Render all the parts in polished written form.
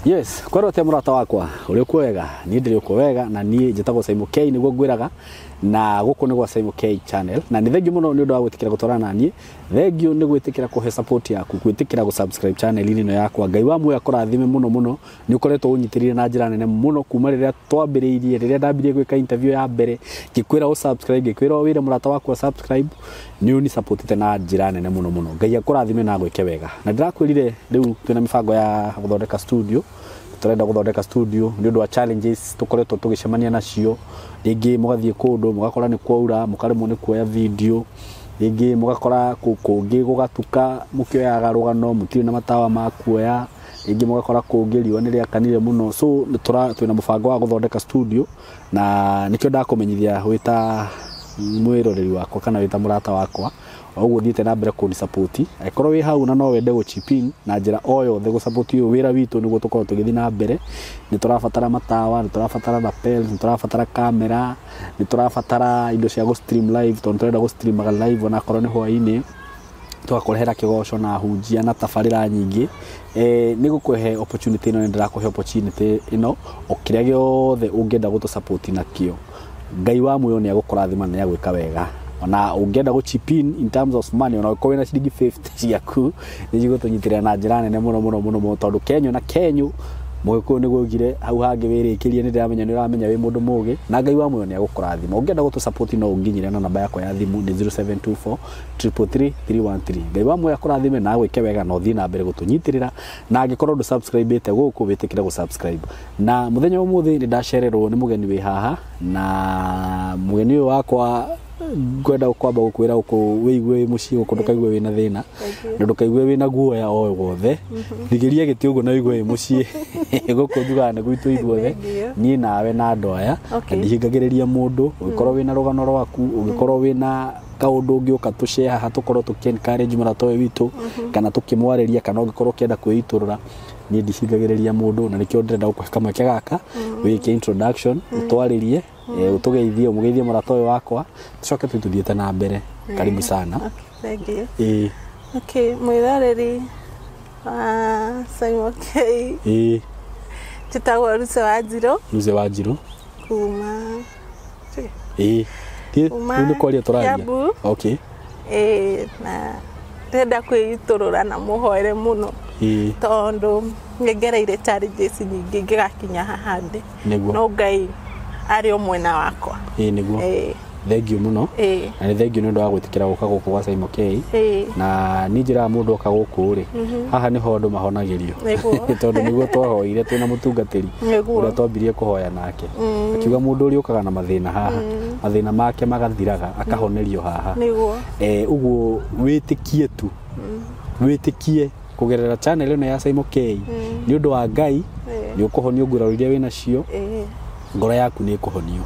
Yes, kwarwo atia mũrata wakwa ũrĩ kuo wega, niĩ ndĩrĩ kuo wega na niĩ njĩtagwo Simon K nĩguo ngwĩraga, na gũkũ nĩ gwa Simon K channel. Na nĩ thengiũ mũno nĩ ũndũ wa gwĩtĩkĩra gũtwarana na niĩ, thengiũ nĩ gwĩtĩkĩra kũhe support yaku, gwĩtĩkĩra gũ subscribe channel-inĩ ĩno yakwa. Ngai wa muoyo akũrathime mũno mũno, nĩ ũkoretwo ũnyitĩrĩire na njĩra nene mũno kuma rĩrĩa twambĩrĩirie, rĩrĩa ndambirie gwĩka interview ya mbere, ngĩkwĩra ũ subscribe, ngĩkwĩra wĩre mũrata wakwa subscribe, nĩ ũni supportĩte na njĩra nene mũno mũno. Ngai akũrathime na agwĩke wega. Na ndĩrakwĩrire rĩu twĩna mĩbango ya gũthondeka studio, tũrenda gũthondeka studio nĩ ũndũ wa challenges tũkoretwo tũgĩcemania nacio. Rĩngĩ mũgathiĩ kũndũ mũgakora nĩ kwaura, mũkaremwo nĩ kuoya video, rĩngĩ mũgakora kũngĩ gũgatuka mũkĩoyaga rũgano mũtirĩ na matawa ma kuoya, rĩngĩ mũgakora kũngĩ riũa nĩ rĩakanire mũno. So twĩna mũbango wa gũthondeka studio, na nĩkĩo ndakũmenyithia wĩ ta mwĩroreri wakwa kana wĩ ta mũrata wakwa, o ũguo ũthiĩte na mbere kũni support. Angĩkorwo wĩ hau na no wende gũ chip in na njĩra o yothe gũ support ũyũ wĩra witũ nĩguo tũkorwo tũgĩthiĩ na mbere, nĩ tũrabatara matawa, nĩ tũrabatara lapels, nĩ tũrabatara kamera, nĩ tũrabatara indo cia gũ stream live, tondũ tũrenda gũ streamaga live onakorwo nĩ hwaĩ-inĩ, tũgakũrehera kĩgoco na hunjia na tabarĩra nyingĩ. Nĩ gũkũhe opportunity ĩno, nĩ ndĩrakũhe opportunity ĩno, o kĩrĩa gĩothe ũngĩenda gũtũ support nakĩo, Ngai wa muoyo nĩ agũkũrathima na nĩ agwĩka wega. Ona ũngĩenda gũ chip in terms of money, ona ũkorwo wĩna ciringi 50 ciaku, nĩ cigũtũnyitĩrĩra na njĩra nene mũno mũno mũno mũno, tondũ kenyũ na kenyũ mũgĩkũyũ nĩguo augire hau hangĩ wĩrĩkĩrie. Nĩ ndĩramenya nĩ ũramenya wĩ mũndũ mũgĩ, na Ngai wa muoyo nĩ agũkũrathima. Ũngĩenda gũtũ support no ũnginyĩre na namba yakwa ya thimũ nĩ 0724 333 313. Ngai wa muoyo akũrathime na agwĩke wega na ũthiĩ na mbere gũtũnyitĩrĩra, na angĩkorwo ndũ subscribe ĩte gũkũ, wĩtĩkĩre gũ subscribe. Na mũthenya wa ũmũthĩ nĩ ndacererwo nĩ mũgeni wĩ haha, na mũgeni ũyũ wakwa ngwenda kwamba gũkwĩra gũkũ wĩigue wĩ mũciĩ gũkũ, ndũkaigue wĩna thĩna na ndũkaigue wĩna guoya o wothe. Thigĩria gĩtĩ ũguo na wĩigue wĩ mũciĩ gũkũ, njugaga nĩ gwitũ ithuothe, niĩ nawe na andũ aya. Na ndihingagĩrĩria mũndũ, ũngĩkorwo wĩna rũgano rwaku, ũngĩkorwo wĩna kaũndũ ũngĩũka tũshare haha, tũkorwo tũkĩ encourage mũrata ũyũ witũ kana tũkĩmwarĩria, kana ũngĩkorwo ũkĩenda kwĩitũrũra, niĩ ndihingagĩrĩria mũndũ, na nĩkĩo ndĩrenda gũkũhe kamweke gaka wĩke introduction, ũtwarĩrie, ũtũgeithie, ũmũgeithie mũrata ũyũ wakwa, tũcoke tu tũthiĩte na mbere. Karibu sana. Okay, thank you. Ĩĩ. Okay, mwĩroreri wa Simon K. Njĩtagwo Lucy Wanjirũ. Lucy Wanjirũ. Kuma Ĩĩ. Kuma Rĩu nĩ kwaria tũraria. Kiambu. Okay. Ĩĩ, na ndĩrenda kwĩitũrũra na mũhoere mũno tondũ nĩngereire challenges nyingĩ ngĩgakinya haha ndĩ. No Ngai arĩ o mwena wakwa. Ĩĩ nĩguo. Thengiũ mũno. Na nĩ thengiũ nĩ ũndũ wa gwĩtĩkĩra gũka gũkũ gwa Simon K. Na niĩ njĩraga mũndũ oka gũkũ rĩ, haha nĩho andũ mahonagĩrio, tondũ nĩguo twahoire twĩna mũtungatĩri ũrĩa twambirie kũhoya nake, akiuga mũndũ ũrĩa ũkaga na mathĩna haha, mathĩna make magathiraga, akahonerio haha. Ũguo wĩtĩkie tu, wĩtĩkie kũgerera channel ĩno ya Simon K, nĩ ũndũ wa Ngai nĩ ũkũhonio nguraro iria wĩnacio, ngoro yaku nĩ ĩkũhonio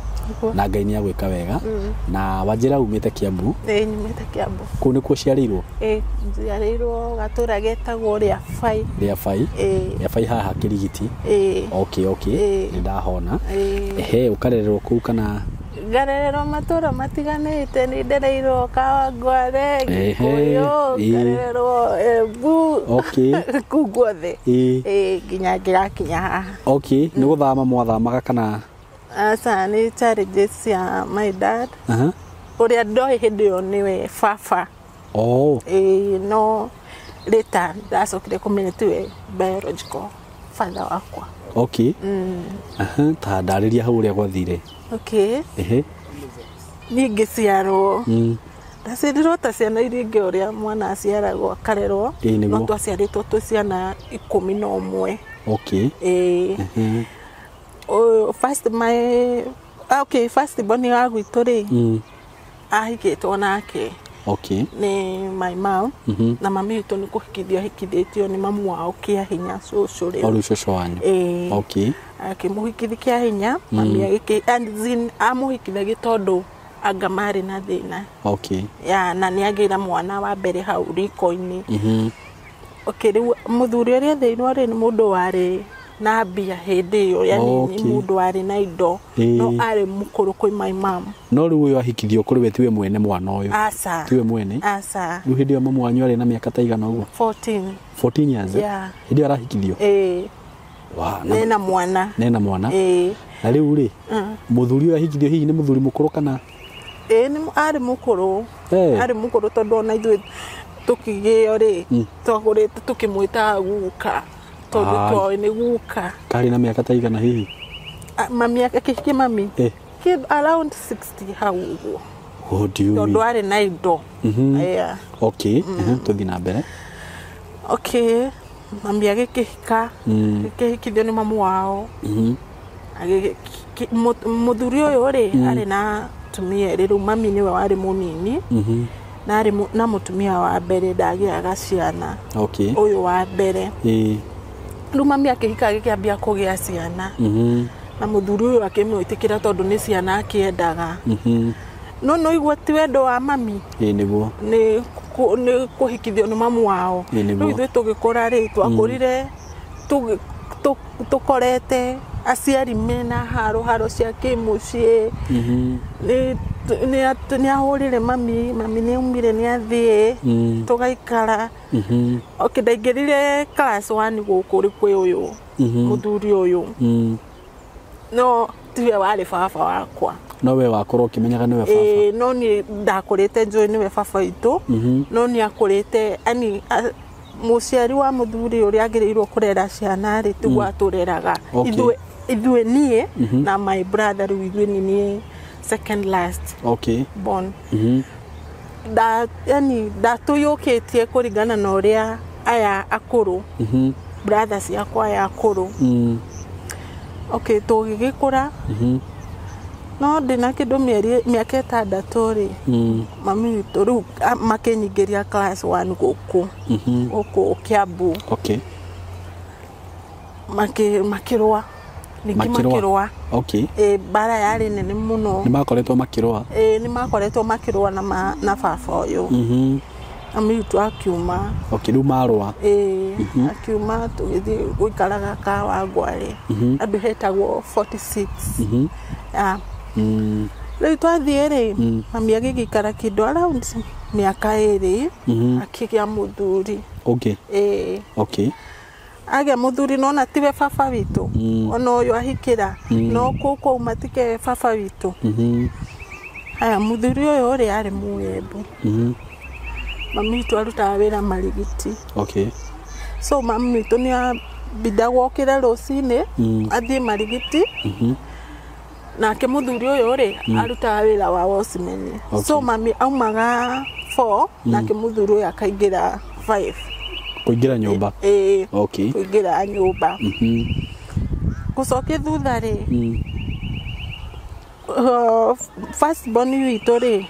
na Ngai nĩ agwĩka wega. Na wanjĩra umĩte Kiambu? Ĩĩ, nyumĩte Kiambu. Kũu nĩkuo ũciarĩirwo? Ĩĩ, njiarĩirwo gatũra getagwo Rĩabai. Rĩabai? Ĩĩ. Rĩabai haha Kĩrigiti? Ĩĩ. Okay. Ĩĩ. Nĩ ndahona. Ĩĩ. Ehe, ũkarererwo kũu kana? Ngarererwo matũra matiganĩte, nĩ ndereirwo Kawangware, Gĩkũyũ, ngarererwo Embu, kũu guothe. Ĩĩ, nginya ngĩgakinya haha. Okay, nĩ gũthama mwathamaga kana? Aca, nĩ challenges cia my dad ũrĩa ndoĩ hĩndĩ ĩyo nĩwe baba. Ĩĩ, no later ndacokire kũmenya tiwe biological father wakwa. Okay. Aha, ta ndarĩria hau ũrĩa gwathire. Okay. Niĩ ngĩciarwo, ndaciarirwo ta ciana iria ingĩ, ũrĩa mwana aciaragwo akarerwo. Ĩĩ, nĩguo. No twaciarĩtwo twĩ ciana 11. Ĩĩ. Ũyũ first my ah, okay, first born wa gwitũ rĩ, ahikĩtwo nake nĩ my mom, na mami witũ nĩ kũhikithio ahikithĩtio nĩ mamu wao kĩa hinya, cũcũ O rĩu. rĩu cũcũ wanyu? Ĩĩ. Akĩmũhikithia kĩa hinya mami, agĩkĩ and zin amũhikithagia tondũ anga marĩ na thĩna ya na nĩ agĩra mwana wa mbere hau riko-inĩ. Okay, rĩu mũthuri ũrĩa thĩinwo rĩ, nĩ mũndũ warĩ na mbia hĩndĩ ĩyo, yani nĩ mũndũ warĩ na indo, no arĩ mũkũrũ kwĩ my mom. No rĩu ũyũ ahikithio kũrĩ we tiwe mwene mwana ũyũ? Aca. Tiwe mwene. Aca. Rĩu hĩndĩ ĩyo mamu wanyu arĩ na mĩaka ta igana ũguo? 14. 14 years, eh? Yeah. Hĩndĩ ĩyo arahikithio? Ĩĩ. Nena mwana. Nena mwana. Na rĩu rĩ mũthuri ũyũ ahikithio hihi nĩ mũthuri mũkũrũ kana? Ĩĩ nĩ arĩ mũkũrũ. Arĩ mũkũrũ tondũ ona ithuĩ tũkĩgĩo rĩ twagũrĩte tũkĩmwĩtaga guka tondũ twoĩ nĩ guka. Karĩ na mĩaka ta igana hihi? Mami akĩhikia mami. Around 60 hau ũguo. What do you mean? Tondũ arĩ na indo. Yeah. Okay, tũthiĩ na mbere. Okay, mami agĩkĩhika, agĩkĩhikithio nĩ mamu wao. Mũthuri ũyũ rĩ arĩ na atumia erĩ, rĩu mami nĩwe warĩ mũnini. Na arĩ na mũtumia wa mbere ndagĩaga ciana. Okay. Ũyũ wa mbere. Rĩu mami akĩhika agĩkĩambia kũgĩa ciana. Na mũthuri ũyũ akĩmwĩtĩkĩra tondũ nĩ ciana akĩendaga. No no igua ti wendo wa mami. Nĩguo. Nĩ kũhikithio nĩ mamu wao. Rĩu ithuĩ tũgĩkũra rĩ twakũrire tũkorete aciari mena haro haro cia kĩmũciĩ. Nĩ ahũrire mami, mami nĩ aumire nĩ athiĩ tũgaikara. Okay, ndaingĩrire class 1 gũkũ rĩ kwĩ ũyũ mũthuri ũyũ. No tiwe warĩ baba wakwa. No we wakorwo ũkĩmenyaga nĩwe baba? No niĩ ndakũrĩte njũĩ nĩwe baba witũ. No nĩ akũrĩte yani mũciari wa mũthuri ũrĩa agĩrĩirwo kũrera ciana rĩ tiguo atũreraga. Ithuĩ niĩ na my brother rĩu ithuĩ nĩ niĩ second last born. Yani ndatũyũkĩtie kũringana na ũrĩa aya akũrũ brothers yakwa aya akũrũ. Okay, tũgĩgĩkũra. No ndĩna kĩndũ mĩaka 6 rĩ mami witũ rĩu makĩnyingĩria class 1 gũkũ gũkũ Kiambu. Okay. Makĩrũa. Ningĩ makĩrũa. Okay. Mbara yarĩ nene mũno. Nĩ makoretwo makĩrũa? Nĩ makoretwo makĩrũa na baba ũyũ. Mami witũ akiuma. Okay, rĩu marũa. Akiuma tũgĩthiĩ gũikaraga Kawangware. Andũ hetagwo 46. Rĩu twathiĩ rĩ mami agĩgĩikara kĩndũ around mĩaka 2 akĩgĩa mũthuri. Okay. Okay. Agĩa mũthuri nona tiwe baba witũ. Ona ũyũ ahikĩra no kũu kwauma tike baba witũ. Aya mũthuri ũyũ rĩ arĩ Mũembu. Mami witũ arutaga wĩra Marigiti. Okay. So mami witũ nĩ ambindagwo okĩre rũcinĩ athiĩ Marigiti. Nake mũthuri ũyũ rĩ arutaga wĩra wa watchman. So mami aumaga 4 nake mũthuri ũyũ akaingĩra 5. Kũingĩra nyũmba? Okay. Kũingĩra nyũmba. Gũcokia thutha rĩ first born witũ rĩ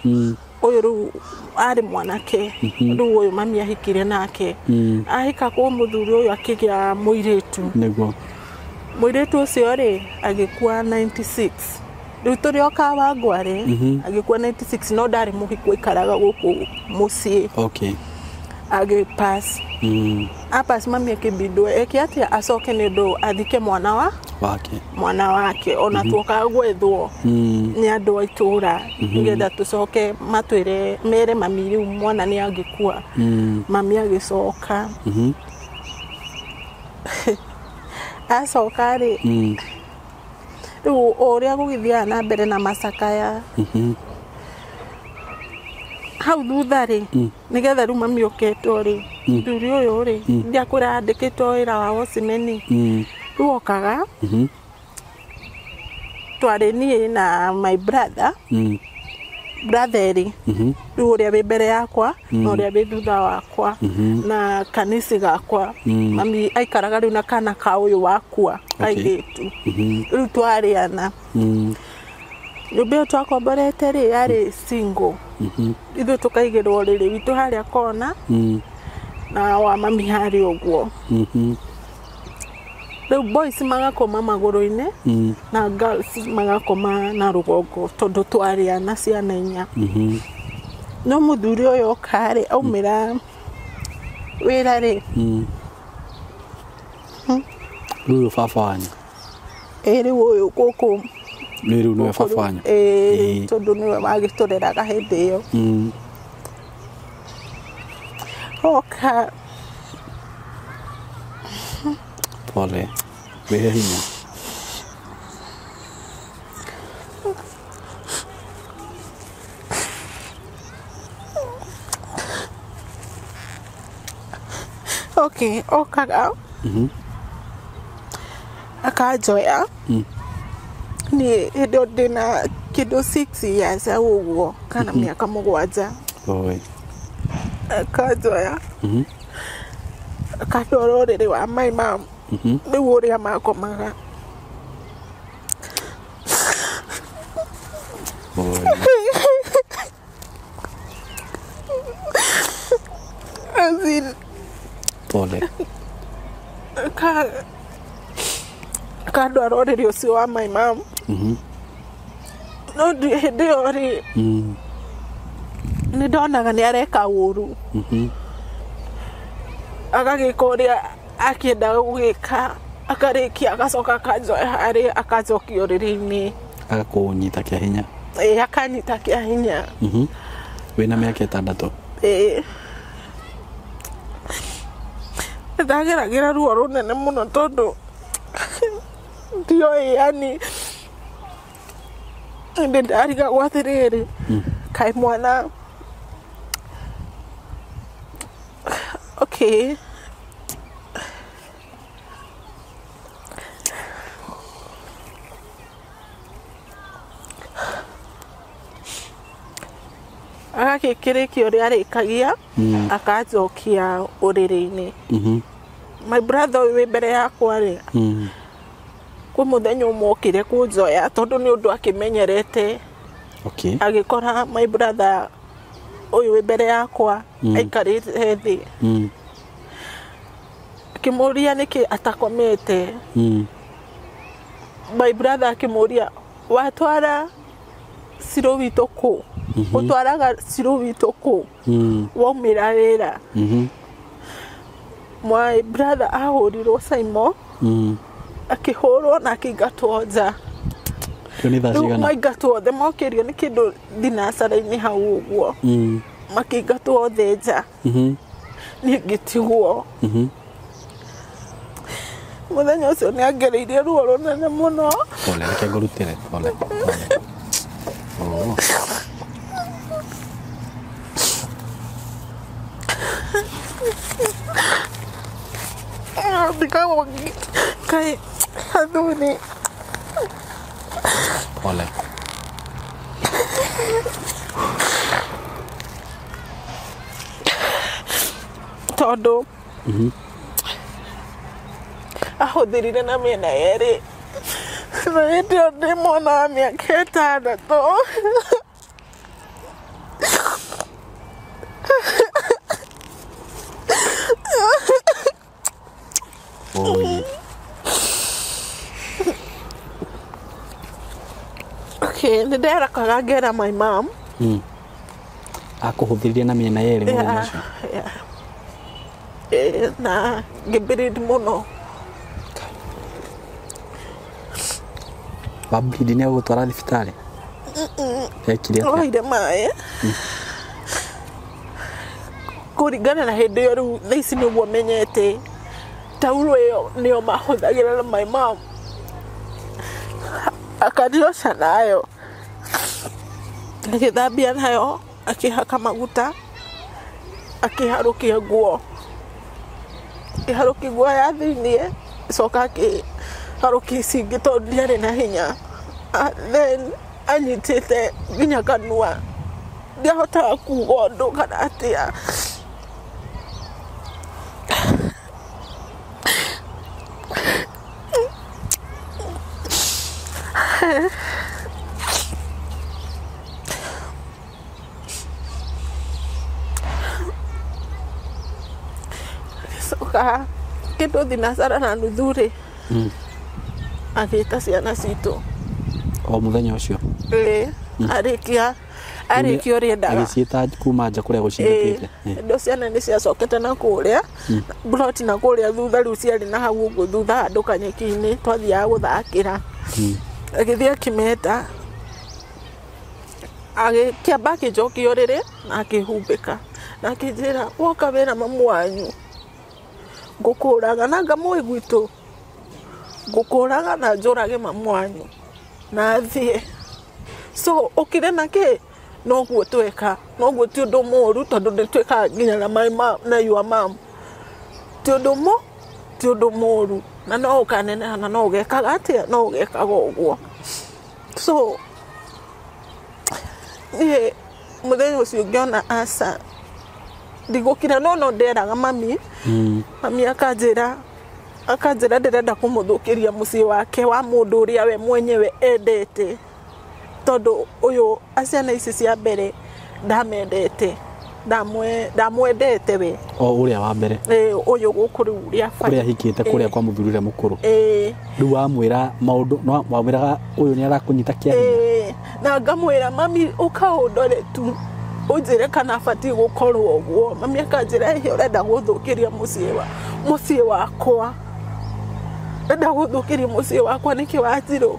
ũyũ rĩu arĩ mwanake. Rĩu ũyũ mami ahikire nake. Ahika kwa mũthuri ũyũ akĩgĩa mũirĩtu. Nĩguo. Mũirĩtu ũcio rĩ agĩkua 96. Rĩu tũrĩ o Kawangware agĩkua 96 no ndarĩ mũhiku aikaraga gũkũ mũciĩ. Okay. Agĩpass. Apass mami akĩbindwo eke atĩa acoke nĩ ũndũ athike mwana wa wake. Mwana wake ona tuokaga gwethwo nĩ andũ a itũũra nĩgetha tũcoke matwĩre mere mami rĩu mwana nĩ angĩkua. Mami agĩcoka. Acoka rĩ rĩu o ũrĩa gũgĩthiaga na mbere na macakaya hau thutha rĩ nĩgetha rĩu mami okĩtwo rĩ mũthuri ũyũ rĩ ndiakwĩra andĩkĩtwo wĩra wa watchman. Rĩu okaga twarĩ niĩ na my brother brother erĩ rĩu ũrĩa wĩ mbere yakwa na ũrĩa wĩ thutha wakwa na kanisi gakwa. Mami aikaraga rĩu na kana ka ũyũ wakua kairĩtu. Rĩu twarĩ ana. Nyũmba ĩyo twakomborete rĩ yarĩ single. Ithuĩ tũkaigĩrwo ũrĩrĩ witũ harĩa kona na wa mami harĩa ũguo. Rĩu boys magakoma magũrũ-inĩ na girls magakoma na rũgongo tondũ twarĩ ana ciana 4. No mũthuri ũyũ oka rĩ aumĩra wĩra rĩ Rĩu baba wanyu? Rĩu ũyũ gũkũ. Rĩu nĩwe baba wanyu? Tondũ nĩwe wagĩtũreraga hĩndĩ ĩyo. Oka. Pole. Wĩhe hinya. Okay, okaga akanjoya. Niĩ hĩndĩ ĩyo ndĩna kĩndũ 6 years au ũguo kana mĩaka 7. Oi. Akanjoya akandwara ũrĩrĩ wa my mom rĩu ũrĩa makomaga. Oi. As in, Pole. Akandwara ũrĩrĩ ũcio wa my mom. No hĩndĩ ĩyo rĩ nĩ ndonaga nĩ areka ũru. Agagĩka ũrĩa akĩendaga gũgĩka, akarĩkia agacoka akanjoya harĩa akanjokia ũrĩrĩ-inĩ. Agakũnyita kĩa hinya. Ĩĩ, akanyita kĩa hinya. Wĩna mĩaka 6. Ĩĩ. Ndageragĩra ruo rũnene mũno tondũ ndioĩ yani ndĩ ndarigagwo atĩrĩrĩ kaĩ mwana okay. Agakĩkĩrĩkia ũrĩa arĩkagia akanjokia ũrĩrĩ-inĩ. My brother ũyũ wĩ mbere yakwa rĩ kwĩ mũthenya ũmwe okire kũnjoya tondũ nĩ ũndũ akĩmenyerete. Okay. Agĩkora my brother ũyũ wĩ mbere yakwa aikarĩte thĩ. Akĩmũria nĩkĩ atakomete. My brother akĩmũria watwara Cirũ witũ kũ? Ũtwaraga Cirũ witũ kũ? Waumĩra wĩra. My brother ahũrirwo Simon akĩhũrwo na akĩingatwo nja. Nĩ thaa Rĩu cigana? maingatwo othe mokĩrio nĩ kĩndũ thinacara-inĩ hau ũguo. Makĩingatwo othe nja. Niĩ ngĩtigwo. Mũthenya ũcio nĩ angereirie ruo rũnene mũno. Pole, reke ngũrutĩre. Pole. Pole. Oh. Ndigagwo kaĩ athuri. Pole. Tondũ ahũthĩrire na mĩena yerĩ. Na hĩndĩ ĩyo ndĩ mwana wa mĩaka 6. Oi. Okay, nĩ nderakaga ngera my mom. Akũhũthĩrire na mĩena yerĩ mũthenya ũcio. Yeah. Na ngĩbleed mũno. Wa bleed nĩ agũgũtwara thibitarĩ? Ekire atĩa? Oire maĩ. Kũringana na hĩndĩ ĩyo rĩu thaa ici nĩguo menyete tauro ĩyo nĩyo mahũthagĩra na my mom. Akaniosha nayo. Agĩthambia nayo, akĩhaka maguta, akĩharũkia nguo. Akĩharũkia nguo ya thĩiniĩ, acoka akĩharũkia ici ingĩ tondũ ndiarĩ na hinya. Then anyitĩte nginya kanua. Ndiahotaga kuga ũndũ kana atĩa. Agĩcoka kĩndũ thinacara na nuthu rĩ agĩta ciana citũ. O mũthenya ũcio? Ĩĩ, arĩkia ũrĩa endaga. Agĩciĩta kuma nja kũrĩa gũcingatĩte. Ndo ciana nĩ ciacokete na kũrĩa plot na kũrĩa thutha rĩu ciarĩ na hau ũguo thutha handũ kanyeki-inĩ twathiaga gũthakĩra. Agĩthiĩ akĩmeta agĩkĩamba akĩnjokia ũrĩrĩ na akĩhumbĩka na akĩnjĩra woka wĩra mamu wanyu ngũkũraga na ngamũĩ gwitũ Ngũkũraga na njũrage mamu wanyu na thiĩ. So ũkire na kĩ noguo tweka, noguo ti ũndũ mũũru tondũ nĩ twĩkaga nginya na my mom na your mom. Ti ũndũ mũũru na no ũkaneneha na no ũgekaga atĩa, no ũgekaga ũguo. So niĩ mũthenya ũcio ngĩona aca ndigũkira, no nderaga mami. Mami akanjĩra ndĩrenda kũmũthũkĩria mũciĩ wake wa mũndũ ũrĩa we mwenyewe endete, tondũ ũyũ ciana ici cia mbere ndamendete, ndamwendete we o ũrĩa wa mbere, ũyũ gũkũ rĩu ũrĩa kũrĩa ahikĩte, kũrĩa kwa mũthuri ũrĩa mũkũrũ. Rĩu wamwĩra maũndũ, no wamwĩraga ũyũ nĩ arakũnyita kĩa hinya. Na ngamwĩra mami ũka ũndore tu ũnjĩre kana batiĩ gũkorwo ũguo. Mami akanjĩra ĩhĩ ũrenda gũthũkĩria mũciĩ wakwa, ũrenda gũthũkĩria mũciĩ wakwa nĩkĩ wanjirũ.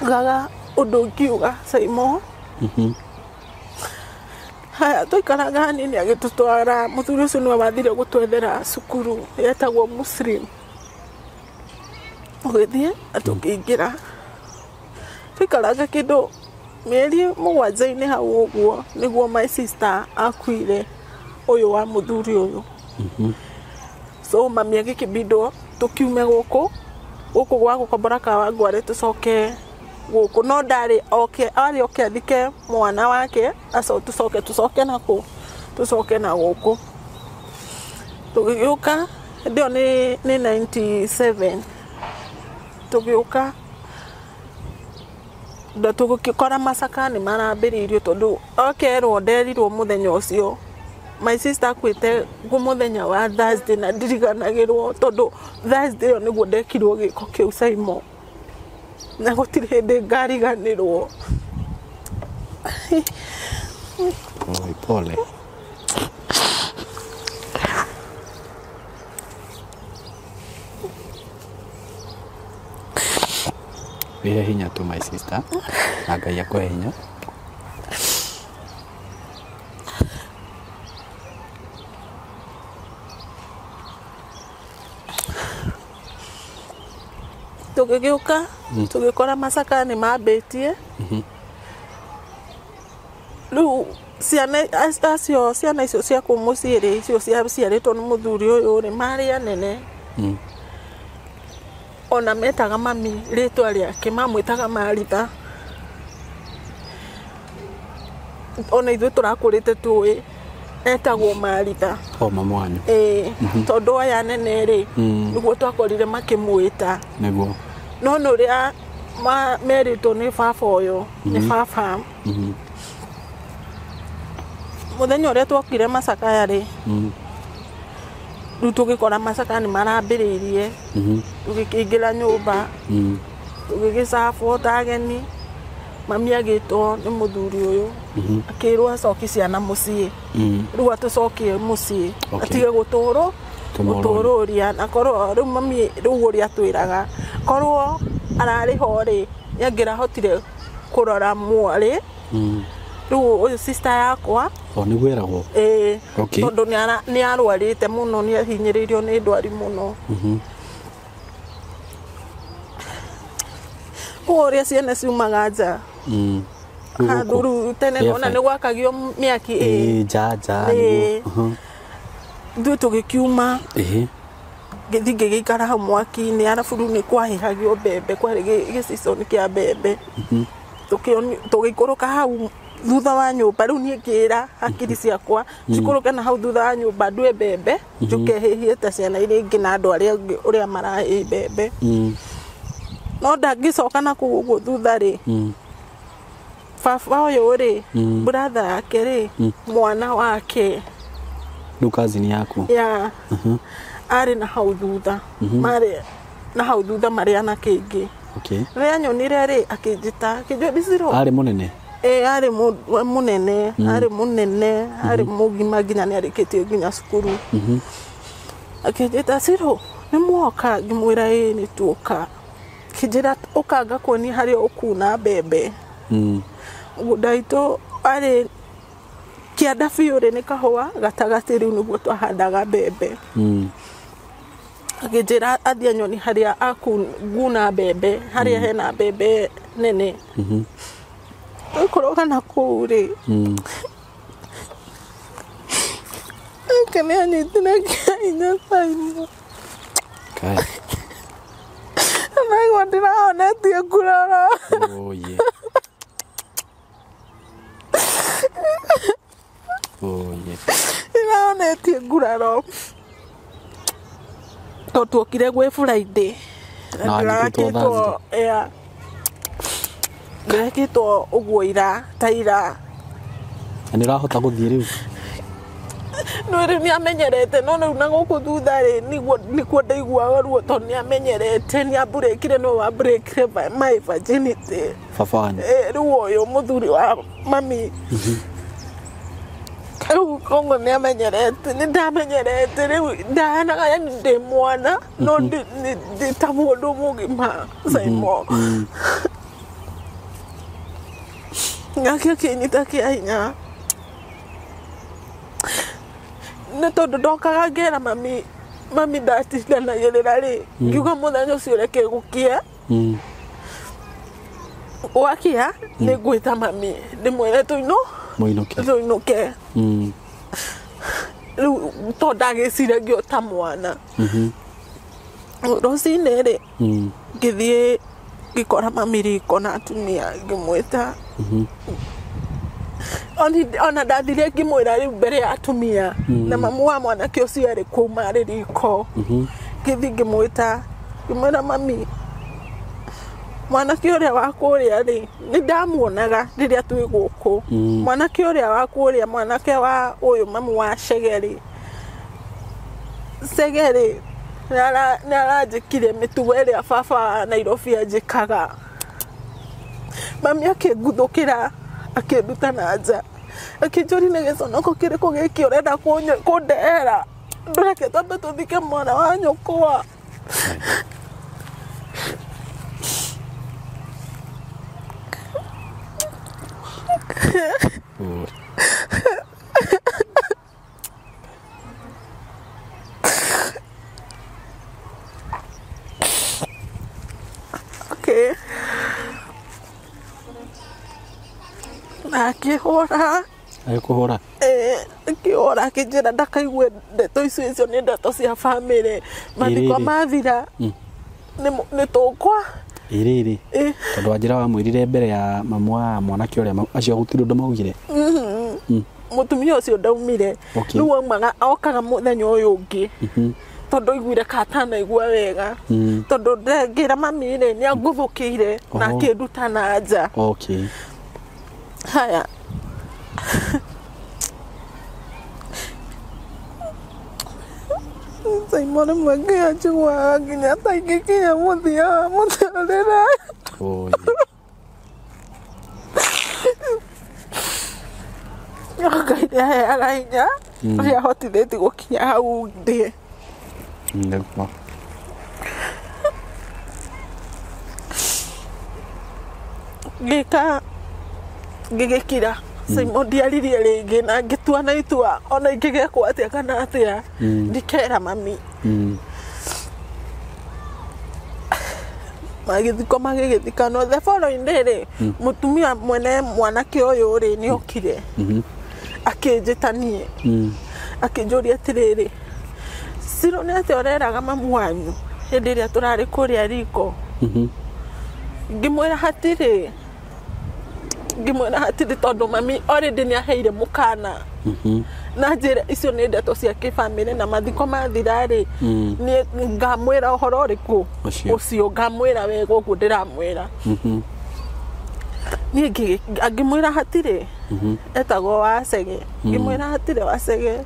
Ngaga ũndũ ngiuga Saimo. Haya twaikaraga hanini agĩtũtwara, mũthuri ũcio nĩwe wathire gũtwethera cukuru yetagwo Muslim. Ũgĩthiĩ na tũkĩingĩra, twaikaraga kĩndũ mĩeri mũgwanja-inĩ hau ũguo nĩguo my sister akuire, ũyũ wa mũthuri ũyũ. So mami agĩkĩbindwo tũkiume gũkũ gwa gũkombora Kawangware tũcoke gũkũ, no ndarĩ oke, arĩ oke athike mwana wake, aco tũcoke nakũ, tũcoke na gũkũ. Tũgĩũka hĩndĩ ĩyo nĩ 97, tũgĩũka tũgĩkora macaka nĩ marambĩrĩirio, tondũ okerwo nderirwo mũthenya ũcio my sister akuĩte mũthenya wa Thursday na ndiriganagĩrwo, tondũ Thursday ĩyo nĩguo ndekirwo gĩko kĩu Saimo, na gũtirĩ hĩndĩ ngariganĩrwo. Pole. Wĩhe hinya tu my sister, na Ngai akũhe hinya. Tũgĩgĩũka tũgĩkora macaka nĩ mambĩtie. Rĩu ciana acio, ciana icio cia kũu mũciĩ rĩ, icio ciaciarĩtwo nĩ mũthuri ũyũ rĩ, marĩ anene. Ona metaga mami rĩtwa rĩake, mamwĩtaga Maritha. Ona ithuĩ tũrakũrĩte tũĩ etagwo Maritha. O mamu wanyu. Tondũ aya nene rĩ, nĩguo twakorire makĩmwĩta. Nĩguo. No nĩ ũrĩa merĩtwo nĩ baba ũyũ, nĩ baba. Mũthenya ũrĩa twokire macakaya rĩ, rĩu tũgĩkora macaka nĩ marambĩrĩirie. Tũgĩkĩingĩra nyũmba, tũgĩgĩcabwo ta ageni. Mami agĩtwo nĩ mũthuri ũyũ, akĩrwo acokie ciana mũciĩ. Rĩu atũcokie mũciĩ, atige gũtũrũria, na korwo rĩu mami rĩu ũrĩa atwĩraga, korwo ararĩ ho rĩ, nĩ angĩrahotire kũrora mwarĩ. Rĩu ũyũ sister yakwa, O nĩguo eragwo. Tondũ nĩ arwarĩte mũno, nĩ ahinyĩrĩirio nĩ ndwari mũno. Ũguo ũrĩa ciana ciumaga nja. Rĩu tene ona nĩ gwakagio mĩaki. Nja nĩguo. Ithuĩ tũgĩkiuma, ngĩthiĩ ngĩgĩikara hau mwaki-inĩ, arabu rĩu nĩ kwahĩhagio mbembe, kwarĩ gĩciconi kĩa mbembe. Tũgĩikũrũka hau thutha wa nyũmba, rĩu niĩ ngĩra hakiri ciakwa njikũrũke na hau thutha wa nyũmba ndue mbembe, njũke hĩhie ta ciana iria ingĩ na andũ arĩa angĩ ũrĩa marahĩhia mbembe. No ndangĩcoka na kũu ũguo thutha rĩ, baba ũyũ rĩ, brother yake rĩ, mwana wake, Rĩu cousin yaku, ya arĩ na hau thutha, marĩ na hau thutha marĩ anake aingĩ. Rĩrĩa anyonire rĩ, akĩnjĩta, akĩnjũria Ciro. Arĩ mũnene? Arĩ mũnene, arĩ mũnene, arĩ mũgima nginya nĩ arĩkĩtie nginya cukuru. Akĩnjĩta Ciro, nĩ mwoka? Ngĩmwĩra ĩĩ nĩ tuoka. Akĩnjĩra ũka ngakuonie harĩa ũkuna mbembe. Mũgũnda witũ warĩ Kĩanda biũ rĩ nĩ kahũa, gatagatĩ rĩu nĩguo twahandaga mbembe. Akĩnjĩra athiĩ anyoni harĩa akunguna mbembe, harĩa hena mbembe nene. Tũikũrũka na kũu rĩ, nake nĩ anyitire kĩa hinya Simon. Kai. Naigua ndĩrahonetie nguraro. Oh yeah. Oh yeah. Ndĩrahonetie nguraro. Tondũ tuokire gwĩ Friday. Na wanyitĩtwo Thursday. Yeah. Ndĩrekĩtwo ũguo ira ta ira. Na nĩ ũrahota gũthiĩ rĩu? No rĩu nĩ amenyerete, no rĩu na gũkũ thutha rĩ nĩkuo ndaiguaga ruo tondũ nĩ amenyerete, nĩ ambũrĩkire, no wambũrĩkire my virginity. Baba wanyu. Rĩu ũyũ mũthuri wa mami. Rĩu koguo nĩ amenyerete, nĩ ndamenyerete rĩu ndahanaga yani ndĩ mwana no ndĩ ta mũndũ mũgima Simon. Nake akĩnyita kĩa hinya. Nĩ tondũ ndokaga ngera mami, mami ndatindanagĩrĩra rĩ, ngiuga mũthenya ũcio reke gũkĩe. Gwakia nĩ ngwĩta mami ndĩmwĩre Mũinũke. Tũinũke. Rĩu tondũ ndagĩciragia o ta mwana. Rũcinĩ rĩ, ngĩthiĩ ngĩkora mami riko na atumia ngĩmwĩta. Ona ndathire ngĩmwĩra rĩu mbere ya atumia na mamu wa mwanake ũcio arĩ kũu marĩ riko. Ngĩthiĩ ngĩmwĩta, ngĩmwĩra mami, mwanake ũrĩa wa kũrĩa rĩ, nĩ ndamuonaga rĩrĩa twĩ gũkũ. Mwanake ũrĩa wa kũrĩa, mwanake wa ũyũ mamu wa Chege rĩ, Chege rĩ, nĩ aranjĩkire mĩtugo ĩrĩa baba wa Nairobi anjĩkaga. Mami akĩnguthũkĩra, akĩnduta na nja. Akĩnjũria nĩ gĩconoko kĩrĩkũ gĩkĩ ũrenda kũndehera, ndũreke twambe tũthike mwana wa nyũkwa. Okay. Na akĩhũra. Agĩkũhũra? Akĩhũra akĩnjĩra ndakaigue ndeto icio nĩ ndeto cia bamĩrĩ. Mathiko mathira nĩ tũkwa. Ĩrĩrĩ. Tondũ wanjĩra wamwĩrire mbere ya mamu wa mwanake ũrĩa acio gũtirĩ ũndũ maugire. Mũtumia ũcio ndaumire. Rĩu aumaga okaga mũthenya ũyũ ũngĩ. Tondũ aiguire ka atanaigua wega. Tondũ ngĩra mami rĩ, nĩ anguthũkĩire na akĩnduta na nja. Okay. Haya. Simon rĩmwe ngĩanjiguaga nginya ta ingĩkinya mũthia wa mũtũrĩre. Ngai nĩ aheaga hinya ũrĩa ahotithĩtie gũkinya hau ndĩ. Nĩguo. Ngĩka ngĩgĩkira Simon ndiaririe rĩngĩ na ngĩtua na itua ona ingĩgekwo atĩa kana atĩa ndikera mami. Magĩthikwo magĩgĩthikano the following day rĩ, mũtumia mwene mwanake ũyũ rĩ nĩ okire. Akĩnjĩta niĩ. Akĩnjũria atĩrĩrĩ, Ciro nĩ atĩa ũreraga mamu wanyu hĩndĩ ĩrĩa tũrarĩ kũrĩa riko? Ngĩmwĩra hatirĩ. Ngĩmwĩra hatirĩ tondũ mami already nĩ aheire mũkana. Na njĩra icio nĩ ndeto cia kĩbamĩrĩ na mathiko mathira rĩ, niĩ ngamwĩra ũhoro ũrĩkũ ũcio, ngamwĩra wega ũguo ndĩramwĩra. Niĩ ngĩmwĩra hatirĩ, etagwo Wacege. Ngĩmwĩra hatirĩ Wacege.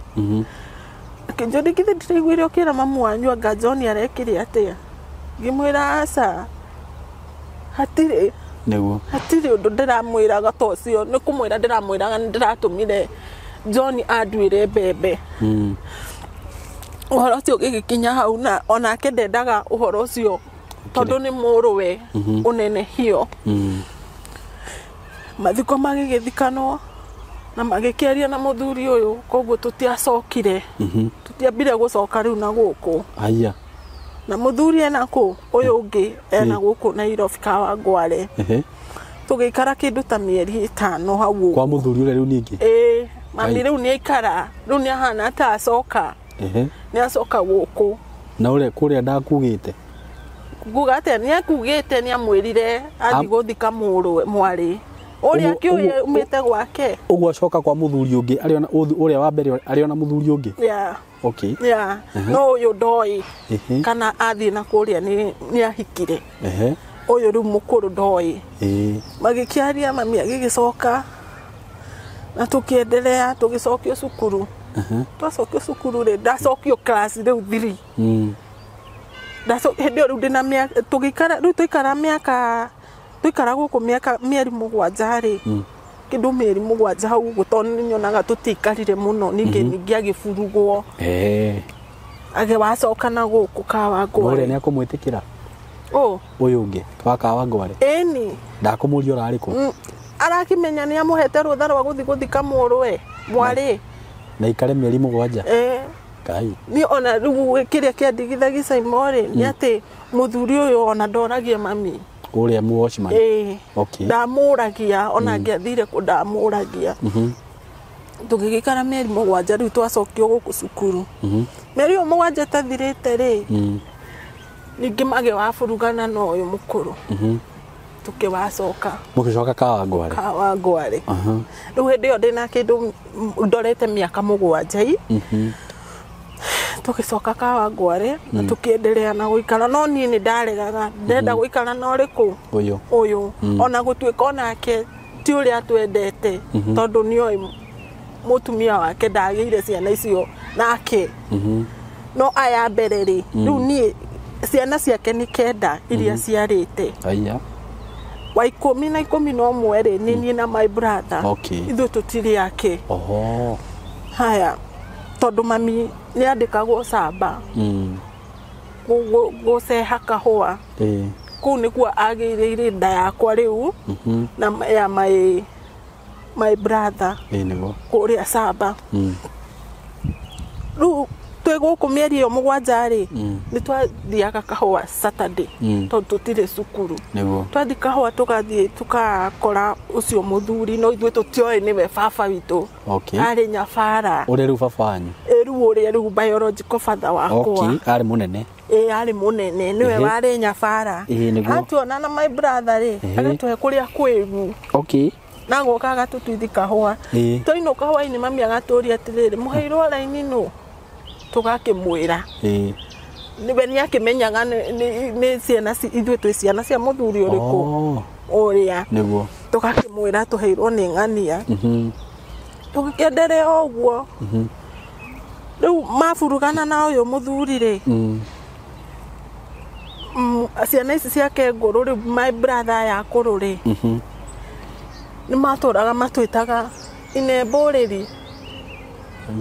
Akĩnjũria githĩ ndĩraiguire ũkĩra mamu wanyu anga John arekire atĩa? Ngĩmwĩra aca, hatirĩ. Nĩguo. Hatirĩ ũndũ ndĩramwĩraga ta ũcio, nĩ kũmwĩra ndĩramwĩraga nĩ ndĩratũmire John anduĩre mbembe. Ũhoro ũcio ũgĩgĩkinya hau na onake ndendaga ũhoro ũcio tondũ nĩ mũrũwe ũnenehio. Mathiko magĩgĩthikanwo. Na magĩkĩaria na mũthuri ũyũ koguo tũtiacokire. Tũtiambire gũcoka rĩu na gũkũ. Aya. Na mũthuri ena kũ ũyũ ũngĩ ena gũkũ Nairobi Kawangware. Tũgĩikara kĩndũ ta mĩeri 5 hau ũguo. Kwa mũthuri ũrĩa rĩu ningĩ? Ĩĩ, mami rĩu nĩ aikara, rĩu nĩ ahana ta acoka. Nĩ acoka gũkũ. Na ũrĩa kũrĩa ndakugĩte? Nguga atĩa nĩ akugĩte nĩ amwĩrire athiĩ gũthika mũrũwe mwarĩ. Ũrĩa akĩũĩ umĩte gwake. Ũguo acoka kwa mũthuri ũngĩ arĩ ũrĩa wa mbere arĩ ona mũthuri ũngĩ? Yeah. Okay. Yeah. No ũyũ ndoĩ. Kana athiĩ na kũrĩa nĩ ahikire. Ũyũ rĩu mũkũrũ ndoĩ. Magĩkĩaria mami agĩgĩcoka na tũkĩendelea tũgĩcokio cukuru. Twacokio cukuru rĩ ndacokio class rĩu 3. Hĩndĩ ĩyo rĩu ndĩna mĩaka tũgĩikara rĩu tũikara mĩaka tũikara gũkũ mĩaka mĩeri 7 rĩ. Kĩndũ mĩeri 7 hau ũguo tondũ nĩnyonaga tũtiikarire mũno ningĩ ningĩ agĩburugwo. Agĩwacoka na gũkũ Kawangware. Ũrĩa nĩakũmwĩtĩkĩra? Ũ? Ũyũ ũngĩ wa Kawangware. Ĩni. Ndakũmũria ũrarĩ kũ? Arakĩmenya nĩ amũhete rũtha rwa gũthiĩ gũthika mũrũwe mwarĩ. Na ikare mĩeri 7. Ngai. Niĩ ona rĩu kĩrĩa kĩandigithagia Saimo rĩ nĩ atĩ mũthuri ũyũ ona ndoragia mami. Ũrĩa mu watchman? Ĩĩ. Okay. Ndamũragia ona angĩathire kũ ndamũragia. Tũgĩgĩikara mĩeri 7 rĩu twacokio gũkũ cukuru. Mĩeri ĩyo 7 ĩtathirĩte rĩ ningĩ magĩwaburugana na ũyũ mũkũrũ. Tũkĩwacoka. Mũgĩcoka Kawangware? Kawangware. Rĩu hĩndĩ ĩyo ndĩna kĩndũ ndorete mĩaka 7. Tũgĩcoka Kawangware na tũkĩendelea na gũikara no niĩ nĩ ndaregaga ndenda gũikara na ũrĩkũ ũyũ ũyũ ona gũtuĩka onake ti ũrĩa twendete tondũ nĩoĩ mũtumia wake ndagĩire ciana icio nake. No aya mbere rĩ rĩu niĩ ciana ciake nĩ 9 iria ciarĩte. Aya. Wa 10 na 11 rĩ nĩ niĩ na my brother. Okay. Ithuĩ tũtirĩ ake. Oho. Haya tondũ mami nĩ andĩkagwo camba. Gũceha kahũa. Kũu nĩkuo agĩrĩire nda yakwa rĩu na ya my brother. Nĩguo. Kũrĩa camba. Rĩu twĩ gũkũ mĩeri ĩyo 7 rĩ nĩ twathiaga kahũa Saturday tondũ tũtirĩ cukuru. Nĩguo. Twathiĩ kahũa tũgathiĩ tũgakora ũcio mũthuri no ithuĩ tũtioĩ nĩwe baba witũ. Okay. Arĩ nyabara. Ũrĩa rĩu baba wanyu? Ĩ rĩu ũrĩa rĩu biological father wakwa. Okay, arĩ mũnene. Ĩ arĩ mũnene nĩwe warĩ nyabara. Atuona na my brother rĩ agatũhe kũrĩa kwĩru. Okay. Na goka agatũtuithi kahũa. Twainũka hwainĩ mami agatũria atĩrĩrĩ mũheirwo raini nũ? Tũgakĩmwĩra. Nĩwe nĩakĩmenyaga nĩ ciana ithuĩ twĩ ciana cia mũthuri ũrĩkũ ũrĩa. Nĩguo. Tũgakĩmwĩra tũheirwo nĩ ng'ania. Tũgĩkĩenderea o ũguo. Rĩu maburugana na ũyũ mũthuri rĩ ciana ici ciake ngũrũ rĩu my brother ya akũrũ rĩ nĩ matũraga matwĩtaga ine mbũrĩri.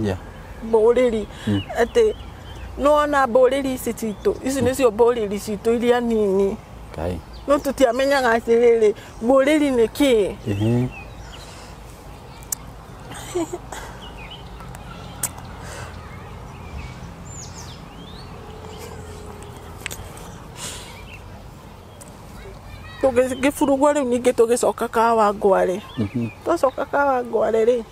Yeah. Mbũrĩri atĩ nĩwona mbũrĩri ici citũ ici nĩcio mbũrĩri citũ iria nini. Ngai. No tũtiamenyaga atĩrĩrĩ mbũrĩri nĩ kĩĩ. Tũgĩburugwo rĩu ningĩ tũgĩcoka Kawangware. Twacoka Kawangware rĩ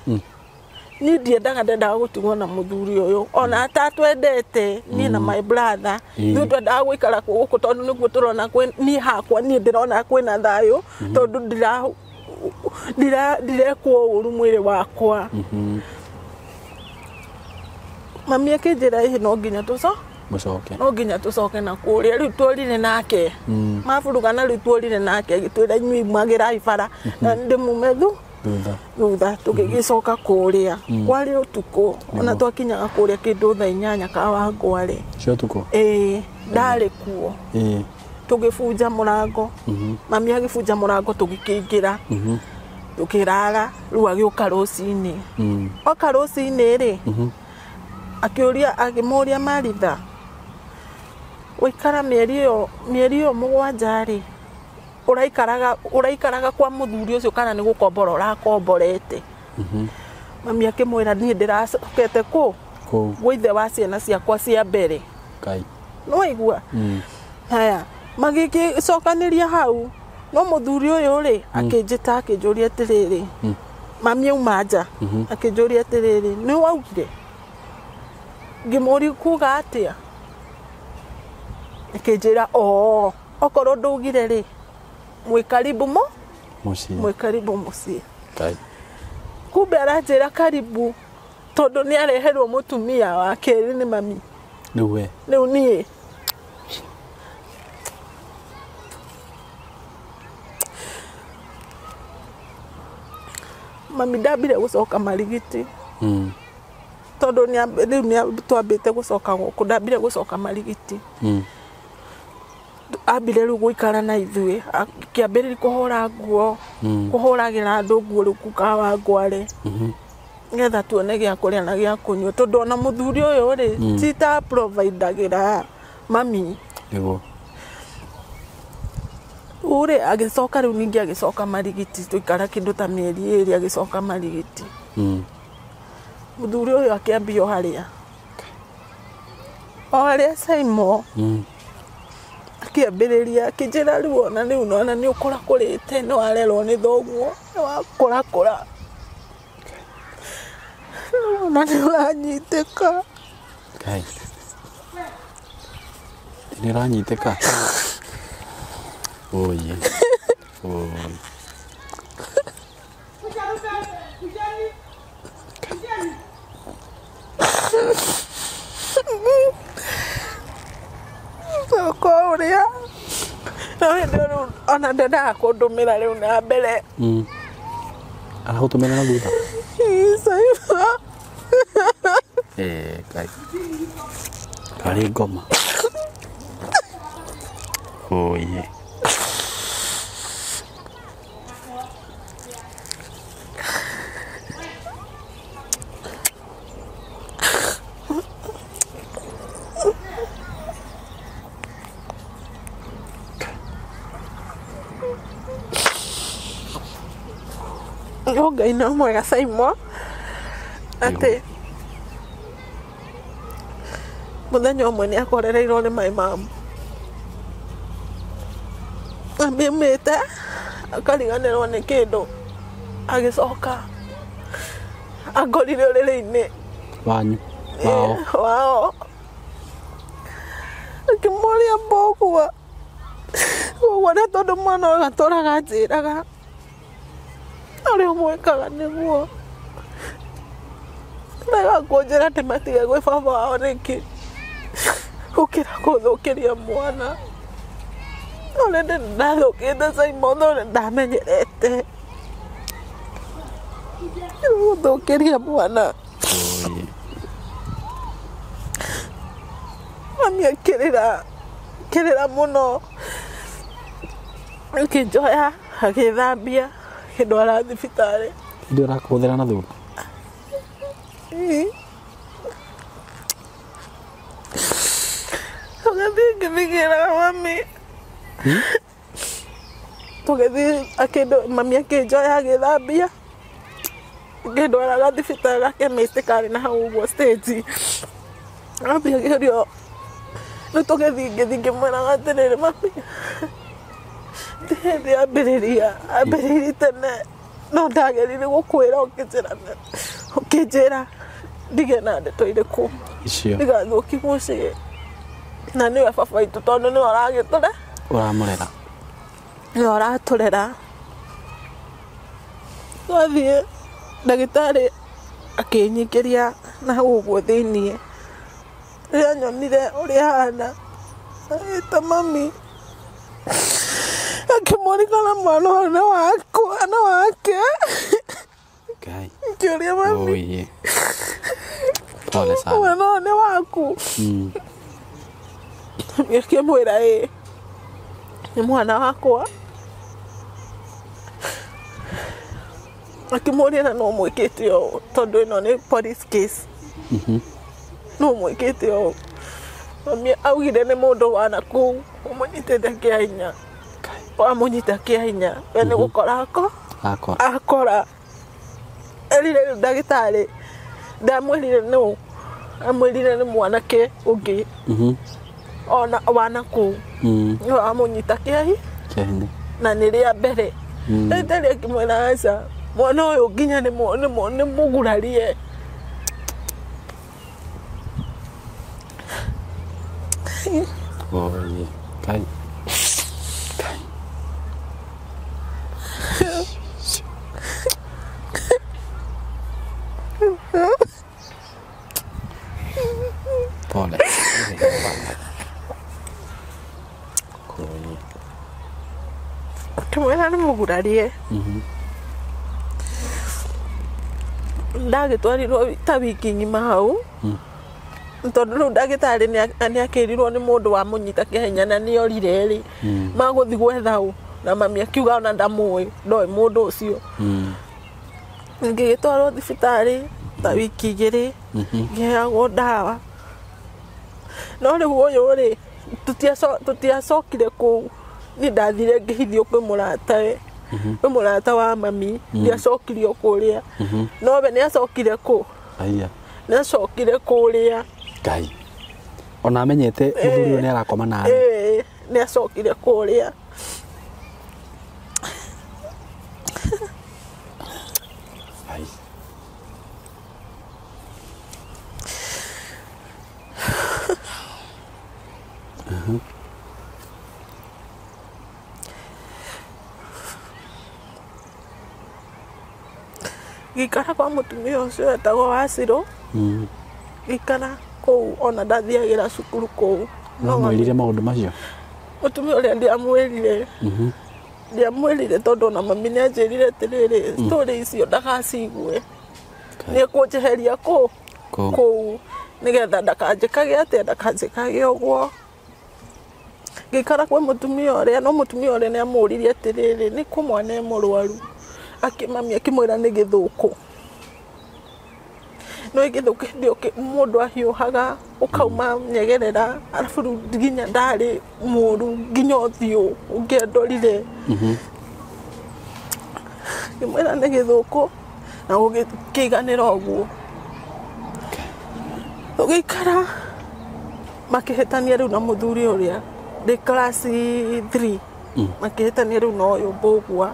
niĩ ndiendaga ndendaga gũtigwo na mũthuri ũyũ ona atatwendete niĩ na my brother. Ithuĩ twendaga gũikara gũkũ tondũ nĩguo tũrona niĩ hakwa niĩ ndĩrona kwĩna thayũ tondũ ndirekwo ũru mwĩrĩ wakwa. Mami akĩnjĩra ĩhĩ no nginya mũcoke. No nginya tũcoke na kũrĩa rĩu tworire nake. Maburugana rĩu tworire nake agĩtwĩra inyuĩ mwagĩrai bara na ndĩmume thutha tũgĩgĩcoka kũrĩa. Kwarĩ ũtukũ ona twakinyaga kũrĩa kĩndũ thaa 8 Kawangware. Cia ũtukũ? Ĩĩ, ndarĩ kuo. Tũgĩbunja mũrango. Mami agĩbunja mũrango tũgĩkĩingĩra. Tũkĩrara rĩu agĩũka rũcinĩ. Oka rũcinĩ rĩ akĩũria akĩmũria Maritha waikara mĩeri ĩyo 7 rĩ ũraikaraga kwa mũthuri ũcio kana nĩ gũkombora ũrakomborete. Mami akĩmwĩra niĩ ndĩracokete kũ Kũu. Gwĩ ithe wa ciana ciakwa cia mbere. Ngai. Nĩwaigua? Haya, magĩgĩcokanĩria hau no mũthuri ũyũ rĩ akĩnjĩta akĩnjũria atĩrĩrĩ, mami auma nja akĩnjũria atĩrĩrĩ, nĩ waugire? Ngĩmũria kuga atĩa? Akĩnjĩra oo, okorwo ndũugire rĩ, mwĩ karibu mo Mũciĩ. Mwĩ karibu mũciĩ. Ngai. Kumbe aranjĩra karibu tondũ nĩ areherwo mũtumia wa kerĩ nĩ mami. Rĩu we. Rĩu niĩ mami ndambire gũcoka Marigiti. Tondũ rĩu nĩ twambĩte gũcoka gũkũ, ndambire gũcoka Marigiti. Ambire rĩu gũikara na ithuĩ, akĩambĩrĩria kũhũra nguo, kũhũragĩra andũ nguo rĩu kukawa ngware, nĩgetha tuone gĩa kũrĩa na gĩa kũnyua, tondũ ona mũthuri ũyũ rĩ ti ta providagĩra mami. Nĩguo. Rĩu rĩ agĩcoka rĩu ningĩ agĩcoka Marigiti, tũikara kĩndũ ta mĩeri 2 agĩcoka Marigiti. Mũthuri ũyũ akĩambia o harĩa o harĩa Saimo. Akĩambĩrĩria akĩnjĩra rĩu ona rĩu nona nĩ ũkũrakũrĩte, nĩ warerwo nĩ thoguo, nĩ wakũrakũra, rĩu ona nĩ ũranyitĩka. Ngai. Nĩ ũranyitĩka? Oye. Oye. Thoko ũrĩa no hĩndĩ ĩyo rĩu ona ndendaga kũndũmĩra rĩu na mbere. Aragũtũmĩra na thutha? Saimo. Ngai. Karĩ ngoma. Oye. No Ngai no mwega Saimo, atĩ mũthenya ũmwe nĩ akorereirwo nĩ my mom. Amĩumĩte akariganĩrwo nĩ kĩndũ, agĩcoka angorire ũrĩrĩ-inĩ. Wanyu? Wao? Wao. Akĩmũria mbũgua ũguo nĩ tondũ mwana ũyũ atũraga anjĩraga ũrĩa ũmwĩkaga nĩguo mega kũnjĩra atĩ matige gwĩ baba wao rĩngĩ gũkĩra kũthũkĩria mwana. Ũrĩa ndathũkĩte Saimo, ũrĩa ndamenyerete gũthũkĩria mwana. Oye. Mami akĩrĩra akĩrĩra mũno, akĩnjoya agĩthambia akĩndwara thibitarĩ. Hĩndĩ ũrakũhũthĩra na thutha? Tũgĩthiĩ ngĩthigĩra mami. Tũgĩthiĩ mami akĩnjoya agĩthambia ngĩndwaraga thibitarĩ ga chemist karĩ na hau ũguo stage. Mami akĩũrio rĩu tũgĩthiĩ ngĩthiĩ ngĩmwĩraga atĩrĩrĩ, mami ti hĩndĩ ambĩrĩria ambĩrĩirie tene no ndageririe gũkwĩra ũkĩnjĩra ndige na ndeto irĩkũ Icio. ndigathũkie mũciĩ na nĩwe baba witũ tondũ nĩwe ũragĩtũre Ũramũrera. Nĩwe ũratũrera. Twathiĩ ndagĩtarĩ akĩnyingĩria na hau ũguo thĩiniĩ, rĩrĩa nyonire ũrĩa ahana agĩta mami akĩmũririkana mwana ũyũ nĩ wakwa nĩ wake. Ngai. Ngĩũria mami. Oye. Pole sana. Mwana ũyũ nĩ waku? Mami akĩmwĩra ĩĩ nĩ mwana wakwa. Akĩmũria na no mwĩkĩte ũũ tondũ ĩno nĩ police case. No mwĩkĩte ũũ. Mami augire nĩ mũndũ wa nakũu ũmũnyitĩte kĩa hinya. Wamũnyita kĩa hinya we nĩ gũkora Akora. Akora. Erire rĩu ndagĩtarĩ ndamwĩrire nũ amwĩrire nĩ mwanake ũngĩ ona wana kũu nĩwe wamũnyita kĩahi Kĩahinya. na nĩ rĩa mbere. Ndagĩtarĩ akĩmwĩra aca mwana ũyũ nginya nĩ mũgurarie. Oye, kai. Kai. Pole. Oye. Akĩmwĩra nĩ mũgurarie. Ndagĩtwarirwo ta wiki ng'ima hau. Tondũ rĩu ndagĩtarĩ nĩ akĩrirwo nĩ mũndũ wamũnyita kĩahinya na nĩ orire rĩ magũthiĩ gwetha ũ na mami akiuga ona ndamũĩ ndoĩ mũndũ ũcio. Ngĩgĩtwarwo thibitarĩ ta wiki igĩrĩ ngĩheagwo ndawa. No rĩu ũyũ rĩ tũtiacokire kũu niĩ ndathire ngĩhithio kwĩ mũratawe kwĩ mũrata wa mami ndiacokirio kũrĩa no we nĩ acokire kũ Aya. nĩ acokire kũrĩa. Ngai. Ona amenyete mũthuri ũyũ nĩ arakoma nawe. Nĩ acokire kũrĩa. Ai. Gĩikara kwa mũtumia ũcio etagwo Wacirũ. Gĩikara kũu ona ndathiagĩra cukuru kũu. Wamwĩrire maũndũ macio? Mũtumia ũrĩa ndiamwĩrire. Ndiamwĩrire tondũ ona mami nĩ anjĩrire atĩrĩrĩ story icio ndagacigue. Nĩ ekũnjeheria kũ kũu nĩgetha ndakanjĩkage atĩa ndakanjĩkage ũguo. Ngĩikara kwĩ mũtumia ũrĩa no mũtumia ũrĩa nĩ amũririe atĩrĩrĩ nĩ kũ mwana e mũrwaru. Akĩmami akĩmwĩra nĩ gĩthũkũ. No gĩthũkũ hĩndĩ ĩyo mũndũ ahiũhaga ũkauma nyegerera arabu rĩu nginya ndarĩ mũru nginya ũthiũ ũngĩandorire. Ngĩmwĩra nĩ gĩthũkũ na gũkĩiganĩra ũguo. Tũgĩikara makĩhĩtania rĩu na mũthuri ũrĩa ndĩ class 3 makĩhĩtania rĩu na ũyũ Mbũgua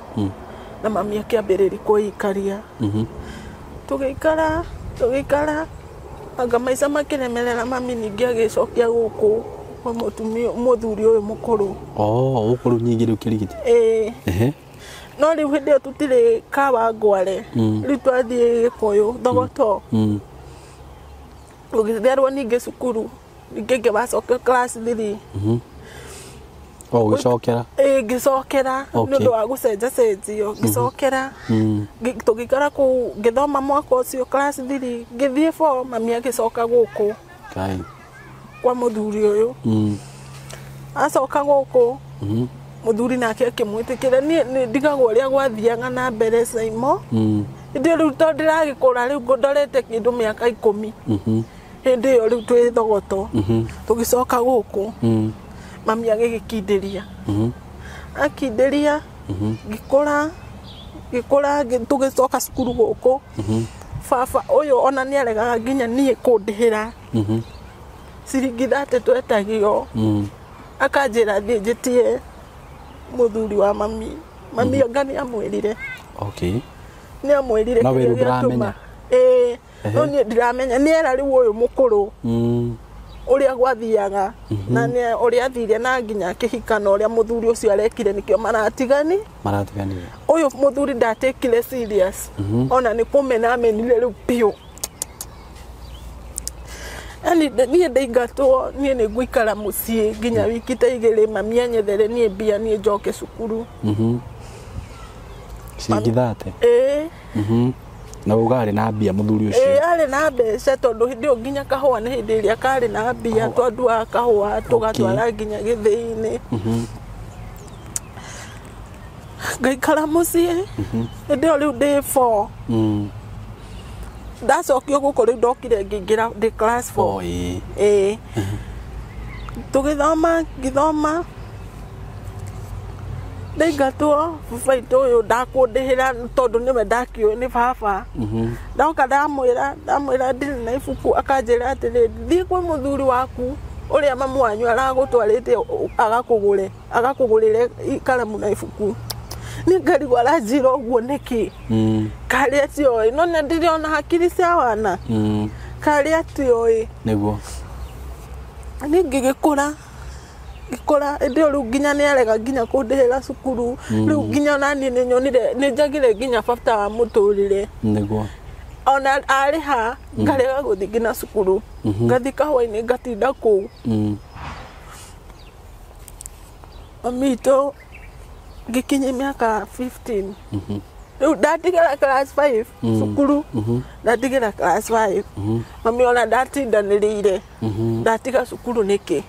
na mami akĩambĩrĩria kwĩikaria. Tũgĩikara anga maica makĩremerera mami ningĩ agĩcokia gũkũ kwa mũtumia mũthuri ũyũ mũkũrũ. Oh, gũkũ rĩu nyingĩ rĩu kĩrigiti. Ĩĩ. No rĩu hĩndĩ ĩyo tũtirĩ Kawangware rĩu twathiĩ Gĩkũyũ Thogoto. Tũgĩtherwo ningĩ cukuru ningĩ ngĩwacokia class 3. O ũgĩcokera? Ĩĩ ngĩcokera nĩ ũndũ wa gũcenjacenjio ngĩcokera. Tũgĩikara kũu ngĩthoma mwaka ũcio class 3 ngĩthiĩ 4 mami agĩcoka gũkũ Kai. kwa mũthuri ũyũ. Acoka gũkũ mũthuri nake akĩmwĩtĩkĩra. Niĩ ndigagwo ũrĩa gwathiaga na mbere Saimo. Hĩndĩ ĩyo rĩu tondũ ndĩragĩkũra rĩu ndorete kĩndũ mĩaka 10. Hĩndĩ ĩyo rĩu twĩ Thogoto. Tũgĩcoka gũkũ mami agĩgĩkindĩria. Akindĩria ngĩkũra tũgĩcoka cukuru gũkũ. Baba ũyũ ona nĩ aregaga nginya niĩ kũndĩhĩra. Ciringi 30 twetagio. Akanjĩra thiĩ njĩtie mũthuri wa mami. Mami anga nĩ amwĩrire. Okay. Nĩ amwĩrire No wĩrũ ndũramenya. Ĩĩ. No niĩ ndiramenya nĩ era rĩu ũyũ mũkũrũ. Ũrĩa gwathiaga na nĩ ũrĩa athire na nginya akĩhika na ũrĩa mũthuri ũcio arekire nĩkĩo maratiganire. Ũyũ mũthuri ndatekire serious. Ona nĩ kũmena amenire rĩu biũ. Yaani niĩ ndaingatwo niĩ nĩ ngũikara mũciĩ nginya wiki ta igĩrĩ mami anyethere niĩ mbia niĩ njoke cukuru. Ciringi 30? Ĩĩ. Na uga arĩ na mbia mũthuri ũcio? Ĩĩ arĩ na mbeca tondũ hĩndĩ ĩyo nginya kahũa nĩ hĩndĩ ĩrĩa karĩ na mbia twanduaga kahũa tũgatwara nginya gĩthĩi-inĩ. Ngaikara mũciĩ hĩndĩ ĩyo rĩu ndĩ 4. Ndacokio gũkũ rĩu ndokire ngĩingĩra ndĩ class 4. Ĩĩ. Tũgĩthoma ngĩthoma Ndaingatwo baba witũ ũyũ ndakũndĩhĩra tondũ nĩwe ndakĩũĩ nĩ baba. Ndoka ndamwĩra ndirĩ na ibuku, akanjĩra atĩrĩrĩ, thiĩ kwĩ mũthuri waku ũrĩa mamu wanyu aragũtwarĩte agakũgũrĩre karamu na ibuku. Nĩ ngarigwo aranjĩra ũguo nĩkĩ? Karĩ atioĩ, no nĩ ndĩrona hakiri cia wana. Karĩ atioĩ. Nĩguo. Niĩ ngĩgĩkũra ĩndĩ ĩyo rĩu nginya nĩ arega nginya kũndĩhĩra cukuru. Rĩu nginya ona niĩ nĩ nyonire nĩ njagire nginya bata wa mũtũrĩre. Nĩguo. Ona arĩha ngarega gũthiĩ nginya cukuru. Ngathiĩ kahũa-inĩ ngatinda kũu. Mami witũ ngĩkinyia mĩaka 15. Rĩu ndatigĩra class 5 cukuru. Ndatigĩra class 5. Mami ona ndatindanĩrĩire. Ndatiga cukuru nĩkĩ?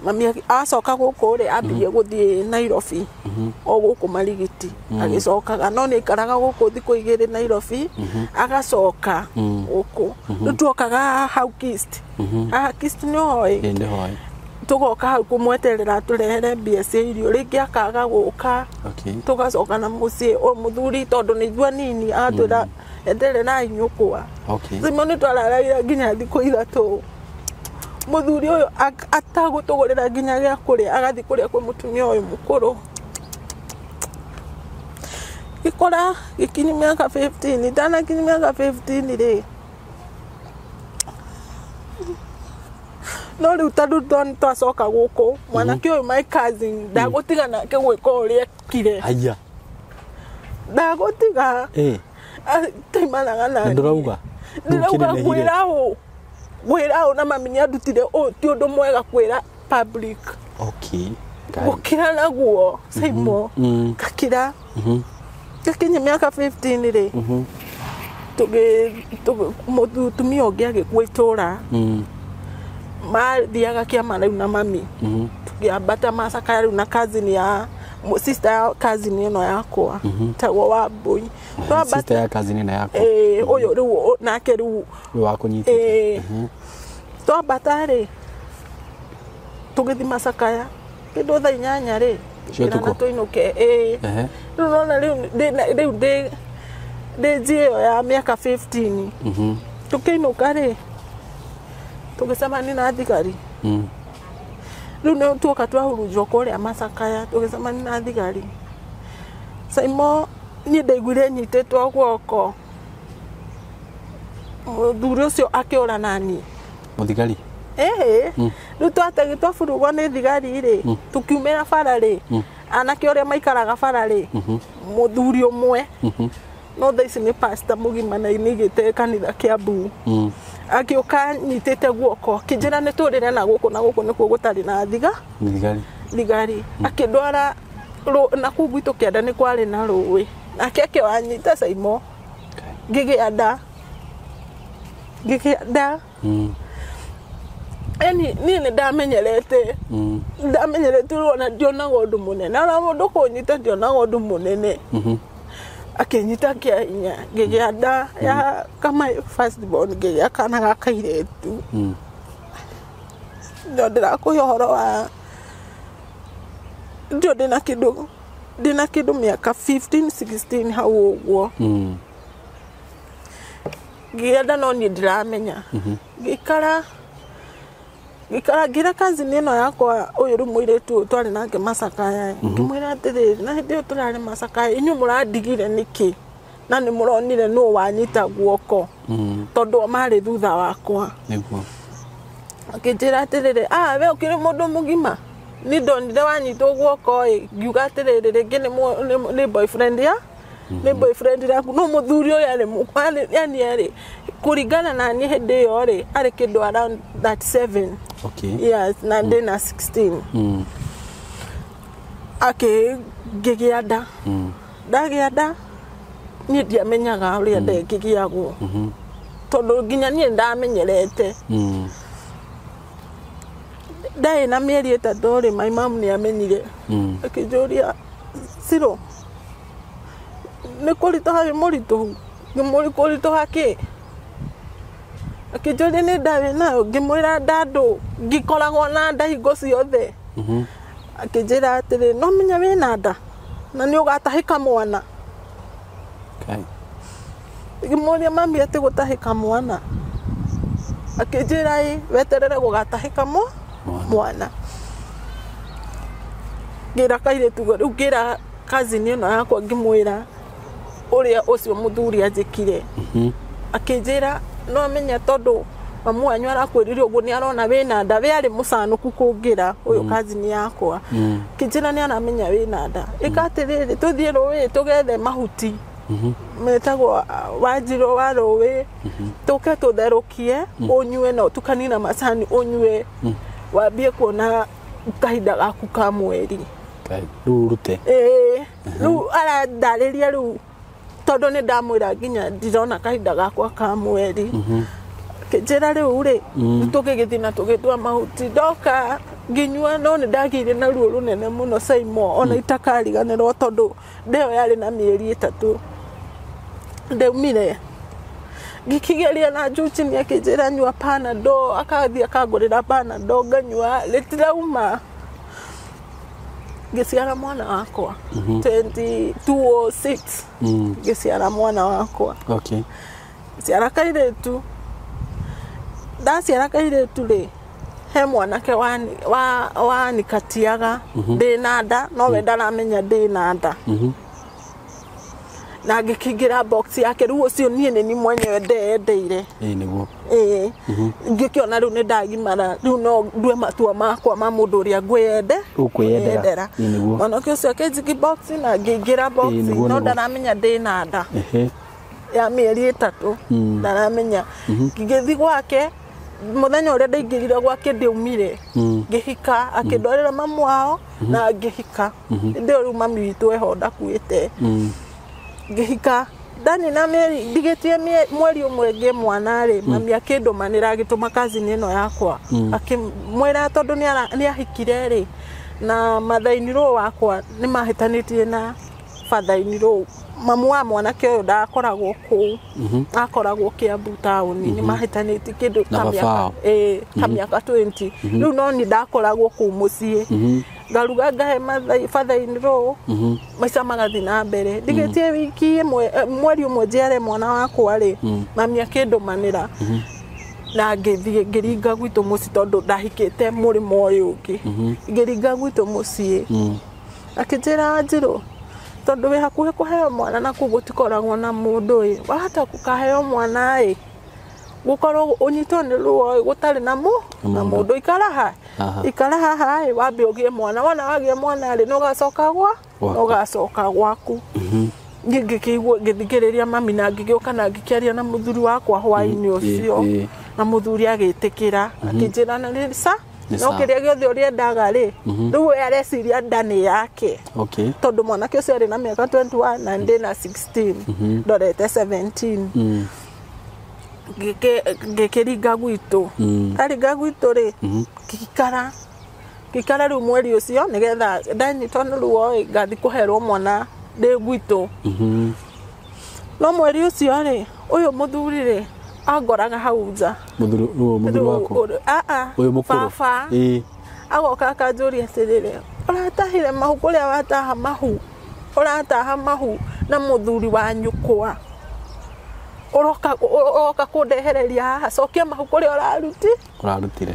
Mami acoka gũkũ rĩ, ambirie gũthiĩ Nairobi o gũkũ Marigiti. Agĩcokaga no nĩ aikaraga gũkũ thikũ igĩrĩ Nairobi, agacoka gũkũ. Rĩu tuokaga hau Kist. Haha Kist nĩ ũhoĩ? Nĩ hoĩ. Tũgoka hau kũmweterera tũrehere mbia cia irio, rĩngĩ akaga gũka. Tũgacoka na mũciĩ o mũthuri tondũ nĩ ithuĩ anini agatwĩra etererai nyũkwa. Simon nĩ twararaire nginya thikũ ithatũ. Mũthuri ũyũ atagũtũgũrĩra nginya gĩa kũrĩa, agathiĩ kũrĩa kwĩ mũtumia ũyũ mũkũrũ. Gĩkũra gĩkinyia mĩaka 15, ndanakinyia mĩaka 15 rĩ, no rĩu tondũ twacoka gũkũ, mwanake ũyũ my cousin ndagũtiga nake gwĩka ũrĩa ekire. Haya. Ndagũtiga. Taimanaga naniĩ. Ndũrauga? Ndĩrauga ngwĩra ũ. Ngwĩra ũ na mami nĩandutire ũ ti ũndũ mwega kwĩra public. Gũkira naguo Saimo. Ngakira. Ngakinyia mĩaka 15 rĩ, mũtumia ũngĩ agĩkua itũra. Mathiaga kĩama rĩu na mami. Tũkĩambata macakaya rĩu na cousin ya sister ya cousin ĩno yakwa tagwo Wambui. Sister ya cousin ĩno yakwa. Ũyũ rĩu nake rĩu wakũnyitĩte. Twambata rĩ, tũgĩthiĩ macakaya kĩndũ thaa inyanya rĩ, Cia ũtukũ? Tũinũke. Rĩu nona rĩu ndĩ nji ĩyo ya mĩaka 15. Tũkĩinũka rĩ, tũgĩcemania na thigari. Rĩu nĩ tuoka twahurunjwo kũrĩa macakaya, tũgĩcemania na thigari. Saimo niĩ ndaiguire nyitĩtwo guoko. Mũthuri ũcio akĩũra naniĩ. Mũthigari? Rĩu twaburugwo nĩ thigari rĩ, tũkiumĩra bara rĩ, anake ũrĩa maikaraga bara rĩ, mũthuri ũmwe, no thaa ici nĩ pastor mũgima na nĩaigĩte kanitha Kiambu. Agĩũka nyitĩte guoko, akĩnjĩra nĩ tũrĩre na gũkũ na gũkũ nĩkuo gũtarĩ na thigari. Akĩndwara na kũu gwitũ kĩanda nĩ kwarĩ na rũĩ. Nake akĩwanyita Saimo. Ngĩgĩa nda. Yani niĩ nĩ ndamenyerete. Ndamenyerete rĩu ona ndionaga ũndũ mũnene. Ona mũndũ kũnyita ndionaga ũndũ mũnene. Akĩnyita kĩa hinya, ngĩgĩa nda ya kama first born, ngĩgĩa kana ga kairĩtu. No ndĩrakũhe ũhoro wa ndio ndĩna kĩndũ mĩaka 15 16 hau ũguo. Ngĩgĩa nda no niĩ ndiramenya. Ngĩikara ngĩra cousin ĩno yakwa ũyũ rĩu mũirĩtu ũyũ twarĩ nake macakaya. Ngĩmwĩra atĩrĩrĩ, na hĩndĩ ĩyo tũrarĩ macakaya inyuĩ mũrandigire nĩkĩ? Na nĩ mũronire nũ wanyita guoko. Tondũ o marĩ thutha wakwa. Nĩguo. Akĩnjĩra atĩrĩrĩ, we ũkĩrĩ mũndũ mũgima? Niĩ ndonire wanyitwo guoko ĩ, ngiuga atĩrĩrĩ, rĩngĩ nĩ boyfriend ya? Nĩ boyfriend yaku. No mũthuri ũyũ arĩ yani arĩ kũringana na niĩ hĩndĩ ĩyo rĩ, arĩ kĩndũ around 37. Yes, na ndĩ na 16. Ngĩgĩa nda. Ndagĩa nda, niĩ ndiamenyaga ũrĩa nda ĩngĩgĩagwo. Tondũ nginya niĩ ndamenyerete. Ndarĩ na mĩeri 3 rĩ, my mom nĩ amenyire. Akĩnjũria, Ciro, nĩ kũritũha wĩ mũritũ? Ngĩmũria kũritũha kĩ? Akĩnjũria nĩ nda wĩ nayo? Ngĩmwĩra nda ndũ, ngĩkoragwo na nda hingo ciothe. Akĩnjĩra atĩrĩ no menya wĩna nda na nĩ ũgatahĩka mwana. Ngĩmũria mami atĩ gũtahĩka mwana. Akĩnjĩra ĩ weterere gũgatahĩka mwana. Ngĩra kairĩtu rĩu ngĩra cousin ĩno yakwa ngĩmwĩra ũrĩa ũcio mũthuri anjĩkire. Akĩnjĩra no menya tondũ mamu wanyu arakwĩrire ũguo nĩ arona wĩna nda we arĩ mũcanũku kũngĩra ũyũ cousin yakwa. Akĩnjĩra nĩ aramenya wĩna nda. Ĩka atĩrĩrĩ tũthiĩ rũĩ tũgethe mahuti metagwo wanjirũ wa rũĩ tũke tũtherũkie ũnyue na ũtukanie na macani ũnyue wambie kuona kahinda gaku ka mweri. Rĩu ũrute. Rĩu arandarĩria rĩu tondũ nĩ ndamwĩra nginya ndirona kahinda gakwa ka mweri. Akĩnjĩra rĩu rĩ tũgĩgĩthiĩ na tũgĩtua mahuti ndoka nginyua no nĩ ndagĩire na ruo rũnene mũno Saimo ona itakariganĩrwo tondũ ndĩyo yarĩ na mĩeri 3. Ndaumire ngĩkĩgeria na juu chini akĩnjĩra nyua Panadol akathiĩ akangũrĩra Panadol nganyua rĩtirauma. Ngĩciara mwana wakwa 2206. Ngĩciara mwana wakwa. Okay. Ciara kairĩtu. Ndaciara kairĩtu rĩ he mwanake wa nikatiaga ndĩna nda no we ndaramenya ndĩna nda. Na ngĩkĩingĩra box yake rĩu ũcio niĩ nĩ ni mwenyewe ndeyendeire. Ĩĩ nĩguo. Ĩĩ. Ngĩkĩona rĩu nĩ ndagimara rĩu no ndue matua makwa ma mũndũ ũrĩa ngwĩyende. Ũkwĩyendera. Ĩĩ nĩguo. Mwanake ũcio akĩnjiki box na ngĩingĩra box no ndaramenya ndĩna nda. Ya mĩeri 3 ndaramenya. Ngĩgĩthiĩ gwake mũthenya ũrĩa ndaingĩrire gwake ndĩaumire. Ngĩhika akĩndwarĩra mamu wao na ngĩhika. Hĩndĩ ĩyo rĩu mami witũ eho ndakuĩte. Ngĩhika ndani na mĩeri ndigĩtie mweri ũmwe ngĩ mwana rĩ mami akĩndũmanĩra agĩtũma cousin ĩno yakwa akĩmwĩra tondũ nĩ ahikire rĩ na mother-in-law wakwa nĩ mahĩtanĩtie na father-in-law mamu wa mwanake ũyũ ndakoragwo kũu akoragwo Kiambu taũni nĩ mahĩtanĩtie kĩndũ ta mĩaka 20 rĩu no nĩ ndakoragwo kũu mũciĩ ngaruga ngahe father-in-law maica magathiĩ na mbere ndigĩtie wiki ĩmwe mweri ũmwe njiare mwana wakwa rĩ mami akĩndũmanĩra na ngĩthiĩ ngĩringa gwitũ mũciĩ tondũ ndahikĩte mũrĩmo ũyũ ũngĩ ngĩringa gwitũ mũciĩ akĩnjĩra Njirũ tondũ wĩ hakuhĩ kũheo mwana na kũu gũtikoragwo na mũndũ ĩ wahota gũkaheo mwana ĩ gũkorwo ũnyitwo nĩ ruo gũtarĩ na mũndũ ikara haha ĩ wambe ũgĩe mwana wona wagĩa mwana rĩ nĩũgacoka gwaku. Ngĩkĩigua ngĩthikĩrĩria mami na ngĩgĩũka na ngĩkĩaria na mũthuri wakwa hwaĩ-inĩ ũcio na mũthuri agĩtĩkĩra akĩnjĩra na nĩ sa no kĩrĩa gĩothe ũrĩendaga rĩ rĩu we areciria nda nĩ yake. Tondũ mwanake ũcio arĩ na mĩaka 21 na ndĩ na 16 ndorete 17. Ngĩkĩringa gwitũ ndaringa gwitũ rĩ ngĩikara rĩu mweri ũcio nĩgetha ndanyitwo nĩ ruo ĩ ngathiĩ kũherwo mwana ndĩ gwitũ. No mweri ũcio rĩ ũyũ mũthuri rĩ angoraga hau nja. Mũthuri waku? Ũyũ mũkũrũ? Baba. Agoka akanjũria atĩrĩrĩ ũratahire mahu kũrĩa wataha mahu ũrataha mahu na mũthuri wa nyũkwa ũroka kũndehereria haha cokia mahu kũrĩa ũrarutire.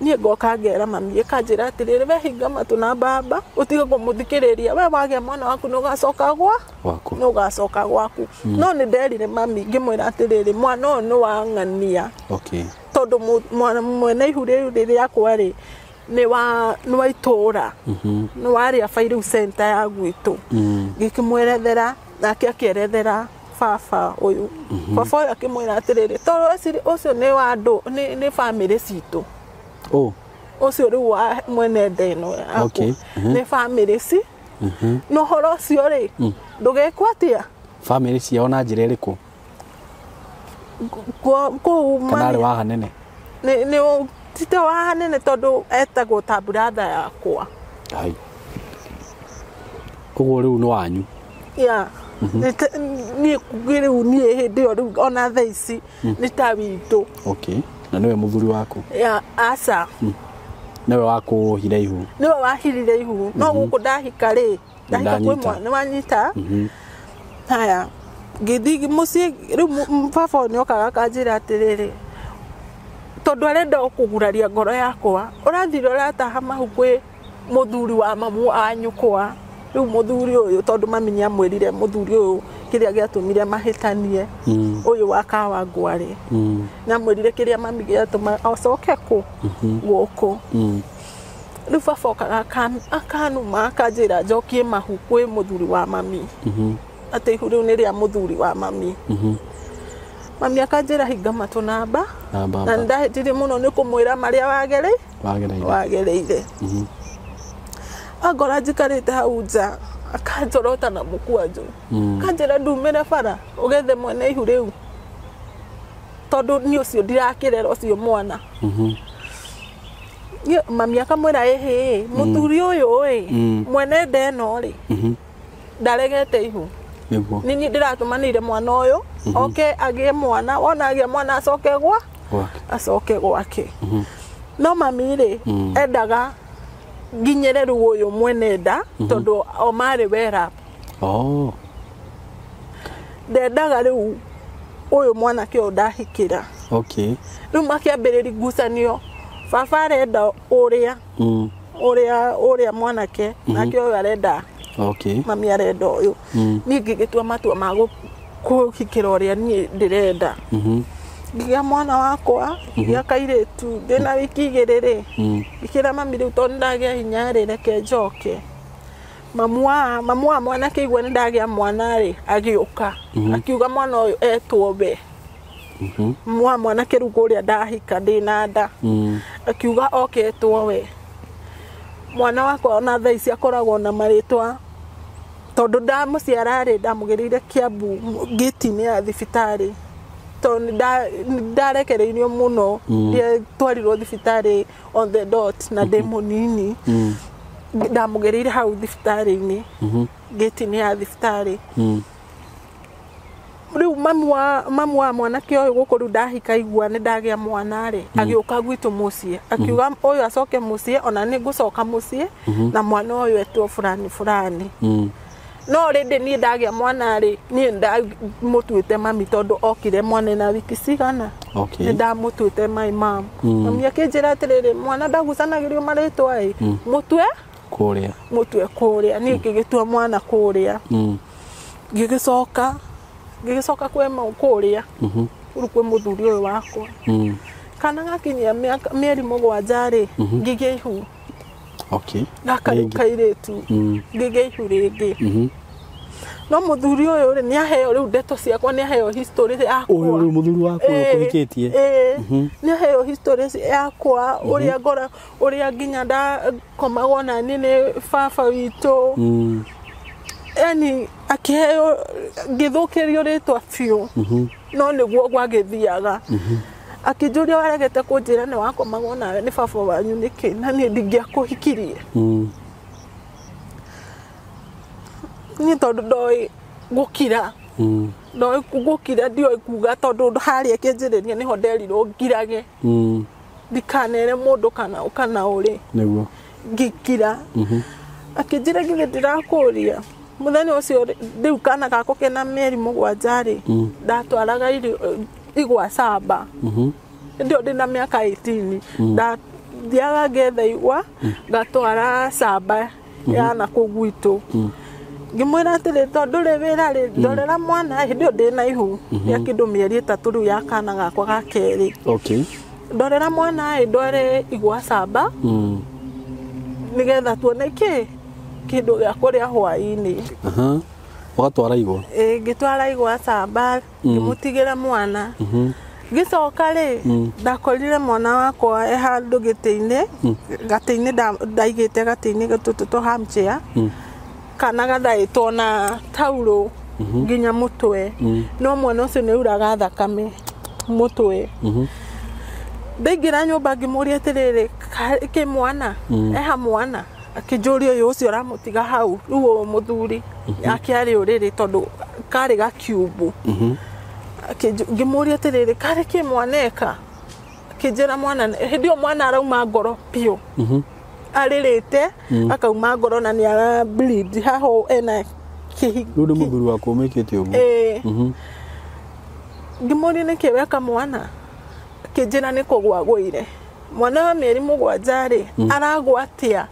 Niĩ ngoka ngera mami ĩkanjĩra atĩrĩrĩ we hinga matũ na baba ũtige kũmũthikĩrĩria we wagĩa mwana waku nĩũgacoka gwaku. No nĩ nderire mami ngĩmwĩra atĩrĩrĩ mwana ũyũ nĩ wang'ania. Tondũ mwene ihu rĩu rĩakwa rĩ nĩ wa itũũra nĩ warĩa Bairũ center ya gwitũ. Ngĩkĩmwerethera nake akĩerethera baba ũyũ. Baba ũyũ akĩmwĩra atĩrĩrĩ tondũ ũcio nĩ wa andũ nĩ bamĩrĩ citũ. Ũcio rĩu wa mwene nda ĩno yaku nĩ bamĩrĩ ci na ũhoro ũcio rĩ ndũgekwo atĩa. Bamĩrĩ ciao na njĩra ĩrĩkũ? Kũu kana arĩ wa hanene? Nĩ ti wa hanene tondũ etagwo ta brother yakwa. Koguo rĩu nĩ wanyu? Yeah. Niĩ rĩu niĩ hĩndĩ ĩyo rĩu ona thaa ici nĩ ta witũ. Na nĩwe mũthuri waku? Ya aca. Nĩwe wakũhire ihu. Nĩwe wahirire ihu. No gũkũ ndahika rĩ, ndahika kwĩ mwana wanyita. Haya, ngĩthiĩ mũciĩ rĩu baba ũyũ nĩokaga akanjĩra atĩrĩrĩ, tondũ arenda o kũguraria ngoro yakwa, ũrathire ũrataha mahu kwĩ mũthuri wa mamu wa nyũkwa. Rĩu mũthuri ũyũ tondũ mami nĩamwĩrire mũthuri ũyũ kĩrĩa gĩatũmire mahĩtanie, ũyũ wa Kawangware. Nĩamwĩrire kĩrĩa mami gĩatũma acoke kũ gũkũ. Rĩu baba okaga akanuma akanjĩra njokie mahu kwĩ mũthuri wa mami. Atĩ ihu rĩu nĩ rĩa mũthuri wa mami. Mami akanjĩra hinga matũ namba na nĩndahĩtirie mũno nĩ kũmwĩra marĩa wagereire. Angora njikarĩte hau nja akanjorota na mũkwanjũ. Akanjĩra ndumĩre bara ũgethe mwene ihu rĩu tondũ niĩ ũcio ndirakĩrera ũcio mwana. Mami akamwĩra ĩhĩ mũthuri ũyũ ĩ mwene nda ĩno rĩ ndaregete ihu. Nĩ niĩ ndĩratũmanĩire mwana ũyũ oke agĩe mwana, wona agĩa mwana acoke acoke gwake. No mami rĩ endaga nginyĩre rĩu ũyũ mwene nda tondũ o marĩ wera. Ndendaga rĩu ũyũ mwanake ũyũ ndahikĩra. Rĩu makĩambĩrĩria ngucanio, baba arenda ũrĩa ũrĩa mwanake nake ũyũ arenda mami arenda ũyũ. Niĩ ngĩgĩtua matua ma kũhikĩra ũrĩa niĩ ndĩrenda. Ngĩgĩa mwana wakwa, ngĩgĩa kairĩtu ndĩna wiki igĩrĩ rĩ, ngĩkĩra mami rĩu tondũ nĩndagĩa hinya rĩ, reke njoke. Mamu wa mwanake aigua nĩndagĩa mwana rĩ, agĩũka akiuga mwana ũyũ etwo we. Mamu wa mwanake rĩu kũrĩa ndahika ndĩna nda, akiuga oke etwo we. Mwana wakwa ona thaa ici akoragwo na marĩtwa tondũ ndamũciara rĩ, ndamũgĩrĩire Kiambu ngĩti-inĩ ya thibitarĩ tondũ nĩndarekereirio mũno, ndiatwarirwo thibitarĩ on the dot na ndĩ mũnini. Ndamũgĩrĩire hau thibitarĩ-inĩ ngĩti-inĩ ya thibitarĩ. Rĩu mamu wa mwanake ũyũ gũkũ rĩu ndahika igua nĩndagĩa mwana rĩ, agĩũka gwitũ mũciĩ akiuga ũyũ acoke mũciĩ ona nĩ ngũcoka mũciĩ na mwana ũyũ etwo fulani fulani. No rĩndĩ niĩ ndagĩa mwana rĩ, niĩ ndamũtuĩte mami tondũ okire mwana na wiki cigana. Nĩndamũtuĩte my mom. Mami akĩnjĩra atĩrĩrĩ, mwana ndagucanagĩrio marĩtwa ĩ, mũtue kũrĩa. Mũtue kũrĩa. Niĩ ngĩgĩtua mwana kũrĩa. Ngĩgĩcoka kwĩ kũrĩa rĩu kwĩ mũthuri ũyũ wakwa. Kana gakinyia mĩeri mũgwanja rĩ, ngĩgĩa ihu. Gaka rĩu kairĩtu, ngĩgĩa ihu rĩngĩ. No mũthuri ũyũ rĩ, nĩaheo rĩu ndeto ciakwa, nĩaheo history yakwa. Ũyũ rĩu mũthuri waku ũyũ ũkũhikĩtie? Nĩaheo history yakwa, ũrĩa ngora, ũrĩa nginya ndakomagwo na niĩ nĩ baba witũ. Yani akĩheo ngĩthũkĩrio rĩtwa biũ. No nĩguo gwagĩthiaga. Akĩnjũria waregete kũnjĩra nĩ wakomagwo nawe nĩ baba wanyu nĩkĩ, na niĩ ndingĩakũhikirie. Niĩ tondũ ndoĩ gũkira. Ndoĩ gũkira, ndioĩ kuga tondũ harĩa kĩanjĩrĩria nĩho nderirwo ngirage. Ndikanere mũndũ kana ũrĩ. Nĩguo. Ngĩkira. Akĩnjĩra githĩ ndĩrakũria. Mũthenya ũcio rĩu kana gakwa kena mĩeri mũgwanja rĩ, ndatwaraga irio igwa saba. Hĩndĩ ĩyo ndĩna mĩaka 18. Ndathiaga ngetha igwa, ngatwara saba ya nakũu gwitũ. Ngĩmwĩra atĩrĩ, tondũ rĩ wĩra rĩ, ndorera mwana, hĩndĩ ĩyo ndĩna ihu rĩa kĩndũ mĩeri 3 rĩu ya kana gakwa ga kerĩ. Ndorera mwana ĩ, ndware igwa saba nĩgetha tuone kĩ kĩndũ gĩa kũrĩa hwaĩ-inĩ. Ũgatwara igwa? Ĩ, ngĩtwara igwa saba, ngĩmũtigĩra mwana. Ngĩcoka rĩ, ndakorire mwana wakwa e handũ gĩtĩ-inĩ, gatĩ-inĩ ndaigĩte gatĩ-inĩ tũtũ tũ armchair, kana gathaĩtwo na taurũ nginya mũtwe. No mwana ũcio nĩ auraga thakame mũtwe. Ndaingĩra nyũmba ngĩmũria atĩrĩrĩ, kĩ mwana? Eha mwana? Akĩnjũria ũyũ ũcio ũramũtiga hau, rĩu ũyũ mũthuri akĩarĩ ũrĩrĩ tondũ karĩ gakiumbu. Ngĩmũria atĩrĩrĩ, karĩ kĩ mwana eka? Akĩnjĩra mwana hĩndĩ ĩyo mwana arauma ngoro biũ. Arĩrĩte akauma ngoro na nĩ ara bleed haha ena kĩhi. Rĩu nĩ mũthuri waku ũmĩkĩte ũguo? Ĩĩ. Ngĩmũria nĩkĩ weka mwana, akĩnjĩra nĩ kũgwa agũire. Mwana wa mĩeri 7 rĩ aragwa atĩa?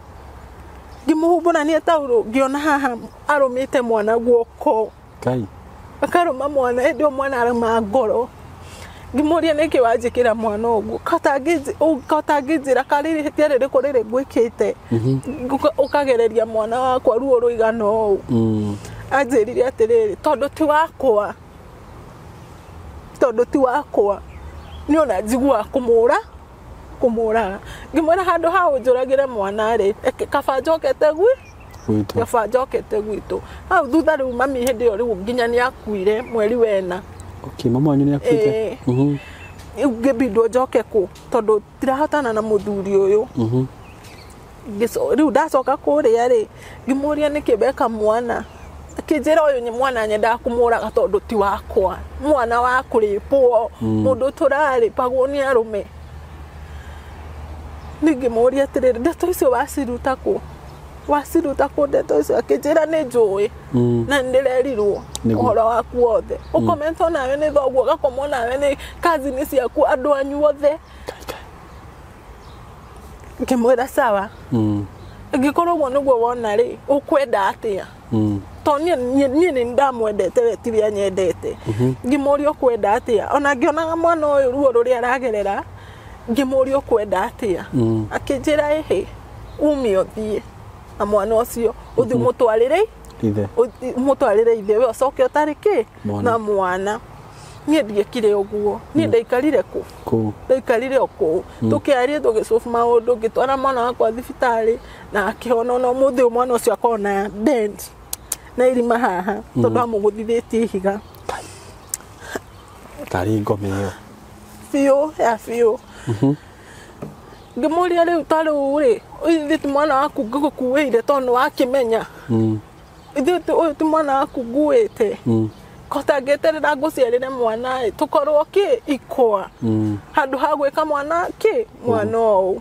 Ngĩmũhumbũrania taurũ ngĩona haha arũmĩte mwana guoko. Kai. Akarũma mwana hĩndĩ ĩyo mwana arauma ngoro. Ngĩmũria nĩkĩ wanjĩkĩra mwana ũguo, kotangĩnjĩra karĩ ihĩtia rĩrĩkũ rĩrĩ ngwĩkĩte ũkagereria mwana wakwa ruo rũigana ũũ. Anjĩrire atĩrĩrĩ, tondũ ti wakwa, tondũ ti wakwa nĩ ona njiguaga kũmũraga. Ngĩmwĩra handũ ha ũnjũragĩre mwana rĩ, kaba njokete gwitũ, kaba njokete gwitũ. Hau thutha rĩu mami hĩndĩ ĩyo rĩu nginya nĩ akuire mweri wena. Okay, mama wanyu nĩ akuĩte? Rĩu ngĩbindwo njoke kũ tondũ ndirahotana na mũthuri ũyũ. Rĩu ndacoka kũrĩa rĩ, ngĩmũria nĩkĩ weka mwana, akĩnjĩra ũyũ nĩ mwana nyendaga kũmũraga tondũ ti wakwa, mwana wa kũrĩpwo, mũndũ tũrarĩpagwo nĩ arũme. Ningĩmũria atĩrĩrĩ, ndeto icio waciruta kũ? Waciruta kũ ndeto icio? Akĩnjĩra nĩ njũĩ na nĩndĩrerirwo ũhoro waku wothe. Ũkometwo nawe nĩ thoguo, ũgakomwo nawe nĩ kazini ciaku, andũ anyu othe. Ngĩmwĩra sawa, angĩkorwo ũguo nĩguo wona rĩ, ũkwenda atĩa? Tondũ niĩ nĩ ndamwendete we tiwe anyendete. Ngĩmũria ũkwenda atĩa? Ona ngĩonaga mwana ũyũ ruo rũrĩa aragerera, ngĩmũria ũkwenda atĩa? Akĩnjĩra ĩhĩ, ume ũthiĩ na mwana ũcio, ũthiĩ ũmũtwarĩre ithe, ũmũtwarĩre ithe, we ũcoke ũtarĩ kĩ na mwana. Niĩ ndiekire ũguo, niĩ ndaikarire kũ? Ndaikarire o kũu. Tũkĩaria tũgĩcobu maũndũ, ngĩtwara mwana wakwa thibitarĩ na akĩhona. Ona ũmũthĩ ũyũ mwana ũcio akoragwo na dent na irima haha tondũ amũgũthithĩtie ihiga. Tarĩ ngome ĩyo biũ ya biũ. Ngĩmũria rĩu ta rĩu rĩ, ithuĩ ti mwana waku ngũgũkuĩire tondũ nĩwakĩmenya. Ithuĩ ũyũ ti mwana waku nguĩte. Kotangĩeterera ngũciarĩre mwana ĩ, tũkorwo kĩ ikwa handũ ha gwĩka mwana kĩ mwana ũũ.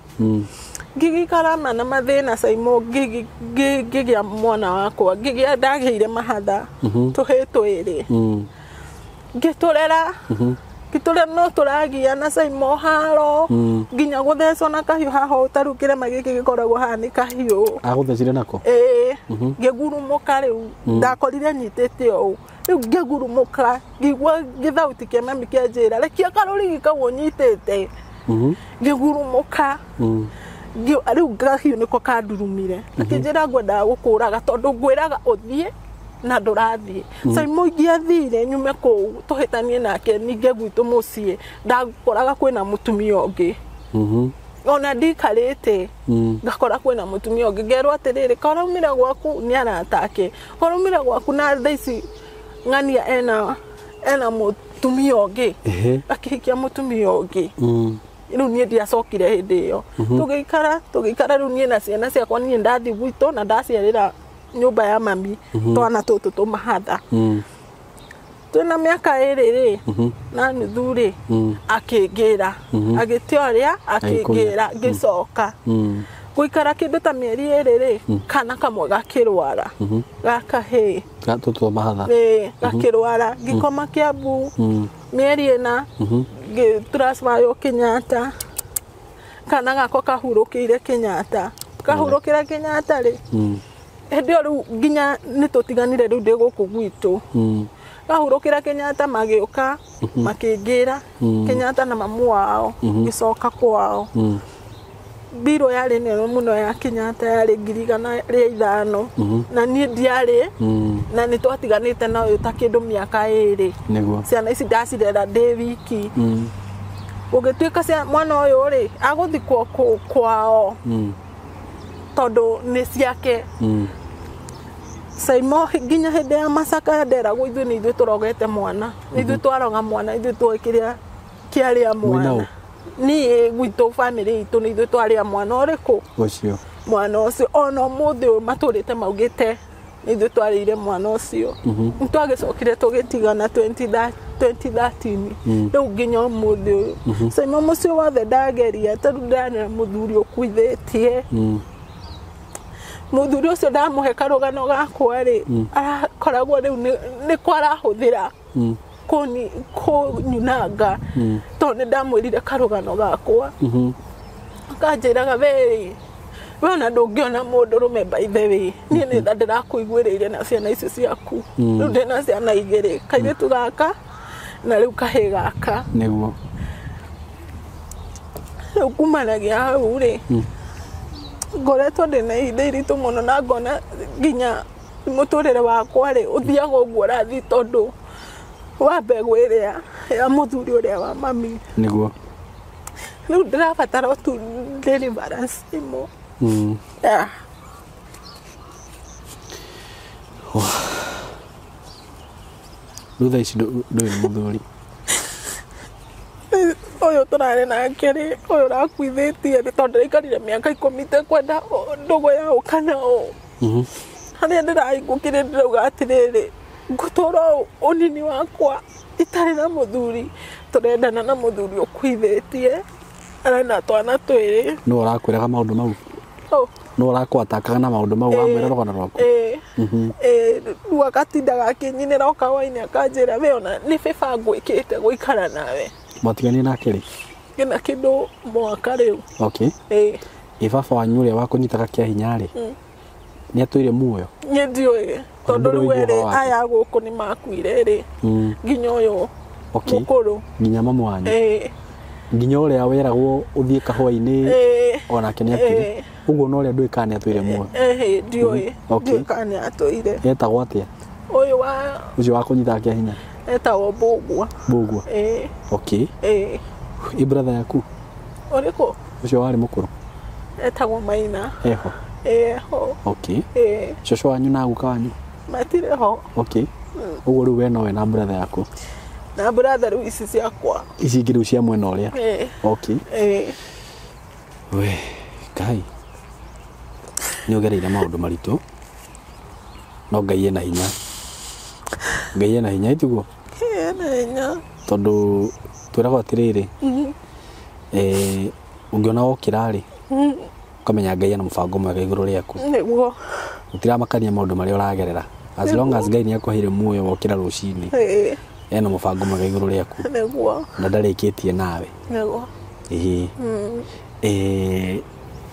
Ngĩgĩikara na mathĩna Saimo, ngĩgĩa mwana wakwa, ngĩgĩa ndagĩire mahatha tũhĩ twĩrĩ. Ngĩtũrera ngĩtũrera no tũragia na Saimo haro nginya gũthecwo na kahiũ haha ũũ, ta rĩu kĩrema gĩkĩ gĩkoragwo haha nĩ kahiũ. Agũthecire nako? Ĩĩ. Ngĩgurumũka rĩu ndakorire nyitĩte ũũ, rĩu ngĩgurumũka ngĩigua gĩthauti kĩa mami kĩanjĩra rekia karũrigi kau ũnyitĩte. Ngĩgurumũka rĩu kahiũ nĩko kandurumire. Akĩnjĩra ngwendaga gũkũraga tondũ ngwĩraga ũthiĩ na ndũrathiĩ. Saimo ingĩathire nyume kũu tũhĩtanie nake ningĩ gwitũ mũciĩ, ndakoraga kwĩna mũtumia ũngĩ. Ona ndikarĩte ngakora kwĩna mũtumia ũngĩ, ngerwo atĩrĩrĩ, karaumĩra gwaku nĩ arata ake, karaumĩra gwaku na thaa ici ng'ania ena mũtumia ũngĩ, akĩhikia mũtumia ũngĩ. Rĩu niĩ ndiacokire hĩndĩ ĩyo. Tũgĩikara rĩu niĩ na ciana ciakwa, niĩ ndathiĩ gwitũ na ndaciarĩra nyũmba ya mami twana tũtũ tũmahatha. Twĩna mĩaka 2 rĩ na nuthu rĩ, akĩngĩra agĩtia ũrĩa akĩngĩra, ngĩcoka gũikara kĩndũ ta mĩeri 2 rĩ, kana kamwe gakĩrwara gakahĩ tũtũ mahatha, gakĩrwara, ngĩkoma Kĩambu mĩeri 4, ngĩtransferwo Kenyatta. Kana gakwa kahurũkĩire Kenyatta, kahurũkĩra Kenyatta rĩ, hĩndĩ ĩyo rĩu nginya nĩ tũtiganire rĩu ndĩ gũkũ gwitũ. Kahurũkĩra Kenyatta magĩũka makĩngĩra Kenyatta na mamu wao, ngĩcoka kwao. Mbirũ yarĩ nene mũno ya Kenyatta, yarĩ 105,000 na niĩ ndiarĩ, na nĩ twatiganĩte na ũyũ ta kĩndũ mĩaka 2. Ciana ici ndacirera ndĩ wiki. Ũgĩtuĩka mwana ũyũ rĩ agũthikwo kwao tondũ nĩ ciake. Saimo nginya hĩndĩ ya macakaya nderagwo ithuĩ nĩ ithuĩ tũrogete mwana, nĩ ithuĩ twaroga mwana, ithuĩ tũĩ kĩrĩa kĩarĩa mwana. Niĩ gwitũ bamĩrĩ itũ nĩ ithuĩ twarĩa mwana ũrĩkũ? Ũcio. Mwana ũcio ona ũmũthĩ ũyũ matũrĩte maugĩte nĩ ithuĩ twarĩire mwana ũcio. Nĩ twagĩcokire tũgĩtigana 2013 rĩu nginya ũmũthĩ ũyũ Simon mũciĩ wothe ndageria tondũ ndĩranera mũthuri ũkuithĩtie. Mũthuri ũcio ndamũhe karũgano gakwa rĩ, arakoragwo rĩu nĩko arahũthĩra kũnyunanga tondũ nĩ ndamwĩrire karũgano gakwa. Akanjĩraga we we ona ndũngĩona mũndũrũme by the way, niĩ nĩ tha ndĩrakũiguĩrĩire na ciana icio ciaku. Rĩu ndĩna ciana igĩrĩ, kairĩtu gaka na rĩu kahĩĩ gaka. Nĩguo. Rĩu kumanagia hau rĩ, ngoretwo ndĩna ihinda iritũ mũno na ngona nginya mũtũrĩre wakwa rĩ ũthiaga ũguo ũrathiĩ tondũ wa mbegũ ĩrĩa ya mũthuri ũrĩa wa mami. Nĩguo. Rĩu ndĩrabatara tu deliverance ĩmwe. Yeah. Rĩu thaa ici ndũrĩ na mũthuri? Ũyũ tũrarĩ nake rĩ, ũyũ ũrakuithĩtie rĩ, tondũ ndĩraikarire mĩaka 10 itekwenda ndũgũ ya ũ kana ũ. Harĩa ndĩrahingũkire ndĩrauga atĩrĩrĩ, ngũtũra ũnini wakwa itarĩ na mũthuri, tũrendana na mũthuri ũkuithĩtie, arena twana twĩrĩ. Nũ ũrakwĩraga maũndũ mau? Nũ ũrakwatakaga na maũndũ mau wamwĩra rũgano rwaku? Rĩu agatindaga akĩnyinĩra o kawainĩ akanjĩra we ona nĩ bĩba ngwĩkĩte gũikara nawe. Mwatiganire nake rĩ? Ngĩna kĩndũ mwaka rĩu. Okay. Ĩ baba wanyu ũrĩa wakũnyitaga kĩa hinya rĩ, nĩ atũire muoyo? Niĩ ndiũĩ tondũ rĩu erĩ aya gũkũ nĩ makuire rĩ, nginya ũyũ mũkũrũ. Nginya mamu wanyu? Nginya ũrĩa weragwo ũthiĩ kahũa-inĩ onake nĩ akuire? Ũguo no ũrĩa ndũĩ kana nĩ atũire muoyo? Ndiũĩ. Ndiũĩ kana nĩ atũire. Etagwo atĩa? Ũyũ wa ũcio wa kũnyitaga kĩa hinya? Etagwo Mbũgua. Mbũgua? Okay. Ĩ brother yaku? Ũrĩkũ? Ũcio warĩ mũkũrũ? Etagwo Maina. Eho? Eho. Okay. Cũcũ wanyu na guka wanyu? Matirĩ ho. Okay. Ũguo rĩu we nowe na brother yaku? Na brother rĩu ici ciakwa. Ici ingĩ rĩu cia mwena ũrĩa? Okay. We, Ngai. Nĩ ũgereire maũndũ maritũ, no Ngai ena hinya. Ngai ena hinya, ĩtiguo? Ena hinya. Tondũ twĩragwo atĩrĩrĩ, ũngĩona wokĩra rĩ, ũkamenya Ngai ena mũbango mwega igũrũ rĩaku. Nĩguo. Gũtiramakania maũndũ marĩa ũragerera. As long as Ngai nĩ akũheire muoyo wokĩra rũcinĩ, ena mũbango mwega igũrũ rĩaku. Nĩguo. Na ndarĩkĩtie nawe. Nĩguo. Ĩĩ.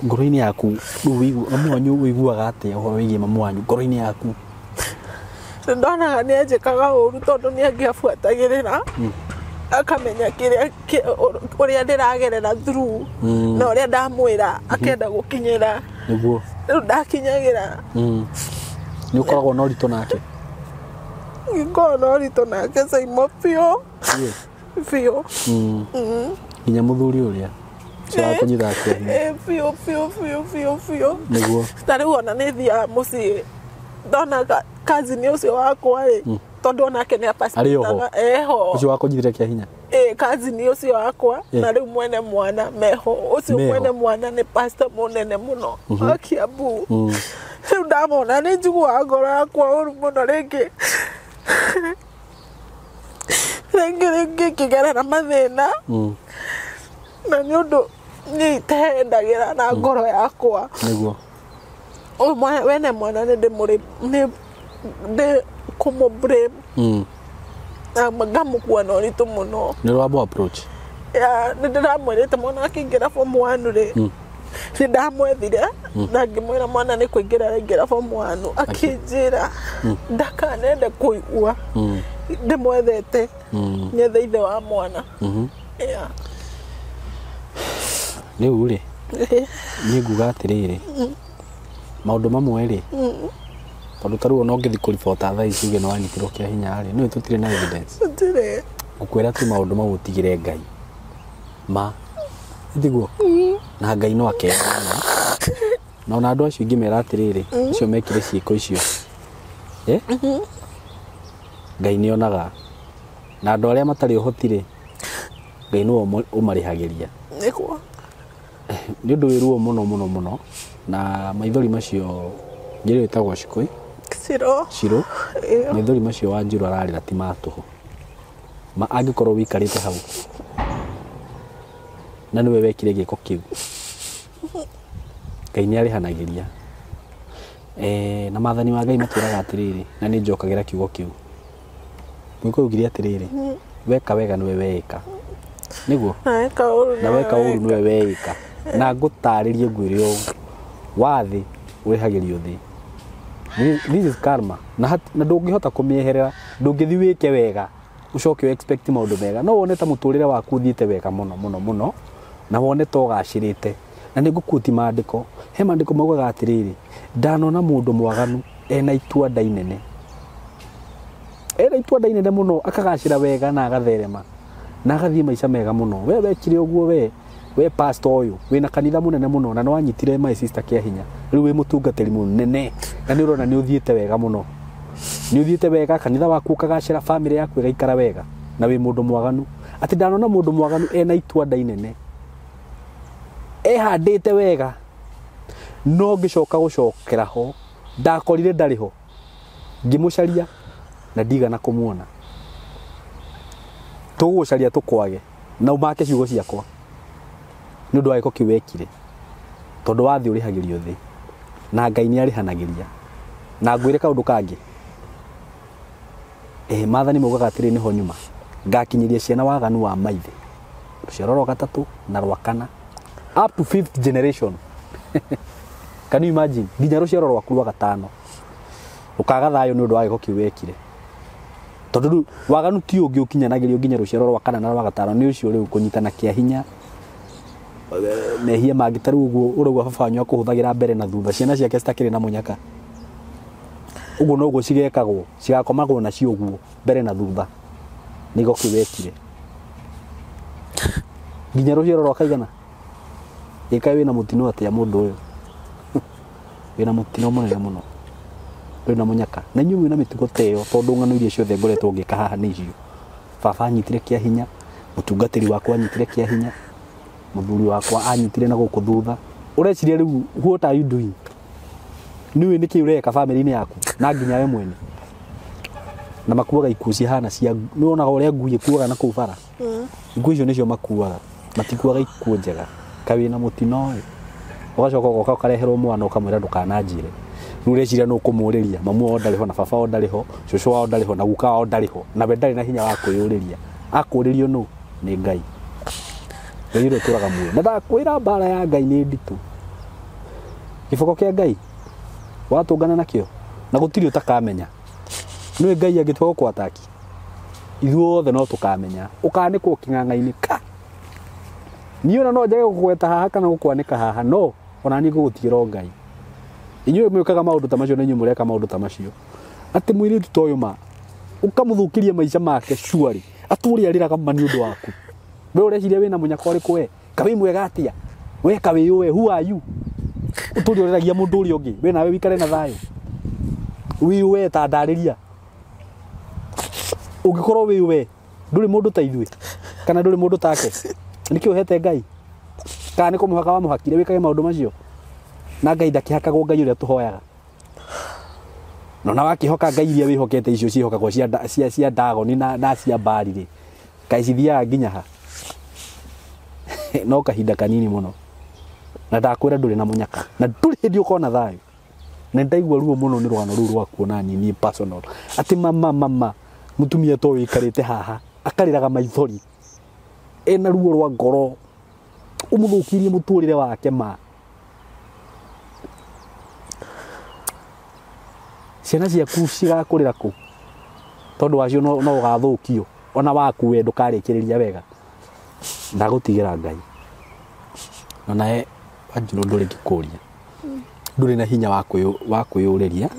Ngoro-inĩ yaku rĩu mamu wanyu ũiguaga atĩa ũhoro wĩgiĩ mamu wanyu ngoro-inĩ yaku? Ndonaga nĩ anjĩkaga ũru tondũ nĩ angĩabuatagĩrĩra akamenya kĩrĩa ũrĩa ndĩragerera through na ũrĩa ndamwĩra akenda gũkinyĩra. Nĩguo. Rĩu ndakinyagĩra. Nĩ ũkoragwo na ũritũ nake? Ngoragwo na ũritũ nake Simon biũ. Biũ. Nginya mũthuri ũrĩa? Ũcio wa kũnyitaga kĩa hinya? Biũ biũ biũ biũ biũ. Nĩguo. Ta rĩu ona nĩ thiaga mũciĩ ndona cousin ũcio wakwa rĩ, tondũ onake nĩ Arĩ oho? Eho. Ũcio wa kũnyitĩra kĩa hinya? Cousin ũcio wakwa na rĩu mwene mwana meho. Ũcio mwene mwana nĩ pastor mũnene mũno wa Kiambu. Rĩu ndamona nĩ njiguaga ngoro yakwa ũru mũno rĩngĩ. Rĩngĩ rĩngĩ ngĩgerera mathĩna. Na nĩ ũndũ niĩ itehendagĩra na ngoro yakwa. Nĩguo. Ũyũ wene mwana nĩ ndĩmũrĩ nĩ ndĩ kũmũ blame. Na ngamũkua na ũritũ mũno. Nĩ ũramũ approach? Nĩ ndĩramwĩrĩte mwana akĩingĩra form 1 rĩ, nĩ ndamwethire na ngĩmwĩra mwana nĩ kũingĩra araingĩra form 1, akĩnjĩra ndakanende kũigua ndĩmwethete nyethe ithe wa mwana. Rĩu rĩ, niĩ nguga atĩrĩrĩ, maũndũ mamwe rĩ, tondũ ta rĩu ona ũngĩthiĩ kũribota thaa ici uge nĩ wanyitirwo kĩa hinya rĩ, nĩũĩ tũtirĩ na evidence. Tũtirĩ. Ngũkwĩra tu maũndũ mau ũtigĩre Ngai. Ma. Tiguo? Na Ngai no akeana. Na ona andũ acio ingĩmera atĩrĩrĩ, acio mekire ciĩko icio. Ngai nĩ onaga. Na andũ arĩa matarĩ ũhoti rĩ, Ngai nĩwe ũmarĩhagĩria. Nĩguo. Nĩ ũndũ wĩ ruo mũno mũno mũno. Na maithori macio njĩra ĩtagwo Shikũi. Ciro. Ciro. Maithori macio Wanjiru ararĩra ti ma tũhũ. Ma angĩkorwo wĩikarĩte hau na nĩwe wekire gĩko kĩu, Ngai nĩ arĩhanagĩria. Na maathani ma Ngai matwĩraga atĩrĩrĩ, na nĩ njokagĩra kiugo kĩu. Mũgĩkũyũ augire atĩrĩrĩ, weka wega nĩwe weĩka. Nĩguo? Na weka ũru nĩwe weĩka. Na ngũtarĩrie ngwĩre ũũ, wa thĩ ũrĩhagĩrio thĩ. This is karma. Na ndũngĩhota kũmĩeherera, ndũngĩthiĩ wĩke wega ũcoke expect maũndũ mega. No wone ta mũtũrĩre waku ũthiĩte wega mũno mũno mũno, na wone ta ũgacĩrĩte. Na nĩ ngũkuoti maandĩko. He maandĩko maugaga atĩrĩrĩ, ndanona mũndũ mwaganu ena itua nda inene. Ena itua nda inene mũno, akagacĩra wega na agatherema na agathiĩ maica mega mũno. We wekire ũguo, we pastor ũyũ wĩna kanitha mũnene mũno, na nĩwanyitire my sister kĩa hinya, rĩu wĩ mũtungatĩri mũnene na nĩ ũrona nĩ ũthiĩte wega mũno, nĩ ũthiĩte wega, kanitha waku ũkagacĩra, family yaku ĩgaikara wega, na wĩ mũndũ mwaganu. Atĩ ndanona mũndũ mwaganu ena itua nda inene, ehandĩte wega, no ngĩcoka gũcokera ho ndakorire ndarĩ ho, ngĩmũcaria na ndigana kũmuona. Tũgũgũcaria tũkwage na ũmake ciugo ciakwa nĩ ũndũ wa gĩko kĩu wekire, tondũ wa thĩ ũrĩhagĩrio thĩ na Ngai nĩ arĩhanagĩria. Na ngwĩre kaũndũ kangĩ, maathani maugaga atĩrĩ, nĩho nyuma ngakinyĩria ciana waganu wa maithe, rũciaro rwa gatatũ na rwa kana, up to fifth generation. Can you imagine? Nginya rũciaro rwaku rwa gatano ũkaga thayũ nĩ ũndũ wa gĩko kĩu wekire. Tondũ rĩu waganu ti ũngĩ ũkinyanagĩrio nginya rũciaro rwa kana na rwa gatano, nĩ ũcio rĩu kũnyitana kĩa hinya, mehia mangĩ ta rĩu ũguo ũrauga baba wanyu akũhũthagĩra mbere na thutha, ciana ciake citakĩrĩ na mũnyaka, ũguo noguo cigekagwo, cigakomagwo nacio ũguo mbere na thutha, nĩ gĩko kĩu wekire. Nginya rũciaro rwa kaigana. Ĩkaĩ wĩna mũtino atĩa mũndũ ũyũ? Wĩna mũtino mũnene mũno, wĩna mũnyaka, na inyuĩ mwĩna mĩtugo ta ĩyo, tondũ ng'ano iria ciothe ngoretwo ngĩka haha nĩ icio. Baba anyitire kĩa hinya, mũtungatĩri wakwa anyitire kĩa hinya, mũthuri wakwa anyitire na gũkũ thutha. Ũreciria rĩu what are you doing? Nĩũĩ nĩkĩ ũreka family-inĩ yaku na nginya we mwene? Na makuaga ikuũ cihana cia, nĩwonaga ũrĩa ngui ĩkuaga na kũu bara? Ikuũ icio nĩcio makuaga, matikuaga ikuũ njega. Kaĩ wĩna mũtino ũyũ? Ũgacoka ũgoka ũkareherwo mwana ũkamwĩra ndũkananjĩre. Rĩu ũreciria nũ ũkũmũrĩria, mamu wao ndarĩ ho, na baba wao ndarĩ ho, cũcũ wao ndarĩ ho, na guka wao ndarĩ ho, na we ndarĩ na hinya wa kwĩyũrĩria. Akũrĩrio nũ? Nĩ Ngai. Ngai ũrĩa ũtũraga muoyo. Na ndakwĩra mbara ya Ngai nĩ nditũ. Gĩboko kĩa Ngai watũngana nakĩo na gũtirĩ ũtakamenya. Nĩwe Ngai angĩtua gũkũ-attack, ithuothe no tũkamenya. Ũkanĩkwo kĩng'ang'a-inĩ ka. Niĩ ona no njage gũkũgweta haha kana gũkwanĩka haha, no ona niĩ ngũgũtigĩra o Ngai. Inyuĩ mwĩkaga maũndũ ta macio na inyuĩ mũreka maũndũ ta macio. Atĩ mũirĩtu ta ũyũ ma ũkamũthũkĩria maica make surely, atũre arĩraga ma nĩ ũndũ waku. We ũreciria wĩna mũnyaka ũrĩkũ we? Ka wĩ mwega atĩa? We ka wĩ ũwe, who are you? Ũtũre ũrĩragia mũndũ ũrĩa ũngĩ, we nawe wĩikare na thayũ. Wĩ ũwe ta ndarĩria. Ũngĩkorwo wĩ ũwe, ndũrĩ mũndũ ta ithuĩ, kana ndũrĩ mũndũ take. Nĩkĩ ũhete Ngai? Kana nĩ kũmũhaka wamũhakire wĩkage maũndũ macio? Na Ngai ndakĩhakagwo Ngai ũrĩa tũhoyaga. No na wakĩhoka Ngai iria wĩhokete icio ciĩhokagwo cia Dagoni na cia Baali rĩ, kaĩ cithiaga nginya ha? No kahinda kanini mũno. Na ndakwĩra ndũrĩ na mũnyaka, na ndũrĩ hĩndĩ ũkona thayũ. Na ndaigua ruo mũno nĩ rũgano rũu rwaku ona niĩ personal. Atĩ mama mũtumia ta ũyũ ũikarĩte haha akarĩraga maithori, ena ruo rwa ngoro, ũmũthũkirie mũtũrĩre wake ma. Ciana ciaku cigakũrĩra kũ? Tondũ wacio no ũgathũkio, ona waku we ndũkarĩkĩrĩria wega. Ndagũtigĩra Ngai. No nawe Wanjirũ ndũrĩ ngĩkũria, ndũrĩ na hinya wa kwĩyũrĩria,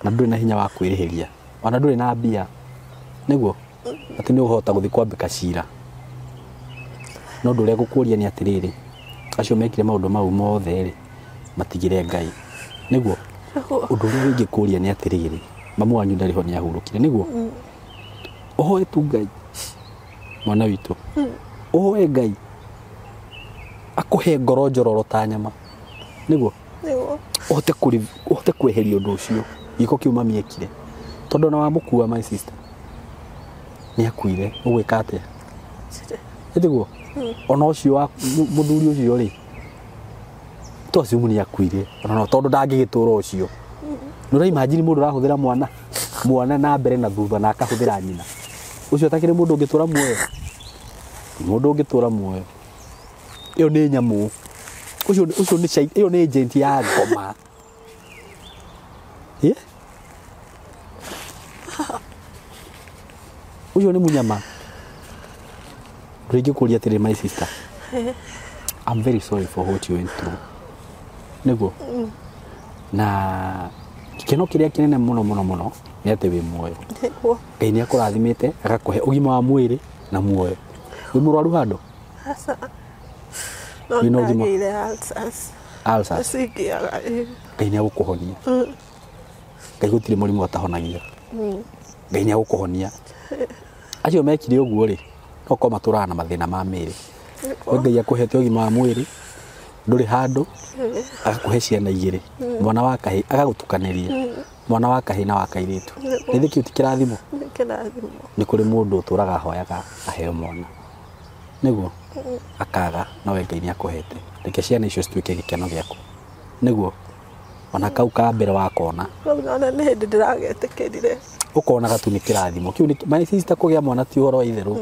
na ndũrĩ na hinya wa kwĩrĩhĩria, ona ndũrĩ na mbia, nĩguo atĩ nĩ ũhota gũthiĩ kwambĩka cira. No ũndũ ũrĩa ngũkũria nĩ atĩrĩrĩ, acio mekire maũndũ mau mothe rĩ, matigĩre Ngai, nĩguo. Ũndũ ũrĩa ingĩkũria nĩ atĩrĩrĩ, mamu wanyu ndarĩ ho nĩ ahurũkire, nĩguo. Ũhoe tu Ngai, mwana witũ, ũhoe Ngai akũhe ngoro njororo ta nyama, nĩguo ũhote kweheria ũndũ ũcio, gĩko kĩu mami ekire. Tondũ na wamũkua my sister nĩ akuire ũgwĩka atĩa? Ĩtiguo ona ũcio wa mũthuri ũcio rĩ to assume nĩ akuire ona tondũ ndangĩgĩtũra ũcio. Nĩ ũraimagine mũndũ ũrahũthĩra mwana na mbere na thutha na akahũthĩra nyina. Ũcio atakĩrĩ mũndũ ũngĩtũra muoyo. Mũndũ ũngĩtũra muoyo. Ĩyo nĩ nyamũ. Ũcio nĩ ĩyo nĩ agent ya ngoma. Ũcio nĩ mũnyama. Rĩngĩ kũria atĩrĩ my sister. I'm very sorry for what you went through. Nĩguo. Na gĩkeno kĩrĩa kĩnene mũno mũno mũno nĩ atĩ wĩ muoyo. Ngai nĩ akũrathimĩte agakũhe ũgima wa mwĩrĩ na muoyo. Wĩ mũrwaru handũ? Aca. No ndagĩire ulcers. Ulcers. Ngai nĩ agũkũhonia. Ngai gũtirĩ mũrimũ atahonagia. Ngai nĩ agũkũhonia. Acio mekire ũguo rĩ no korwo matũraga na mathĩna ma mĩĩrĩ. Ngai akũhete ũgima wa mwĩrĩ ndũrĩ handũ agakũhe ciana igĩrĩ mwana wa kahĩ agagũtukanĩria mwana wa kahĩ na wa kairĩtu. Nĩ kĩu ti kĩrathimo? Nĩ kĩrathimo. Nĩ kũrĩ mũndũ ũtũraga ahoyaga aheo mwana nĩguo akaga nowe Ngai nĩ akũhete. Reke ciana icio cituĩke gĩkeno gĩaku nĩguo ona kau ka mbere wakona ona nĩ hĩndĩ ndĩragetĩkĩrire ũkonaga tu nĩ kĩrathimo kĩu. My sister kũgĩa mwana ti ũhoro wa itherũ.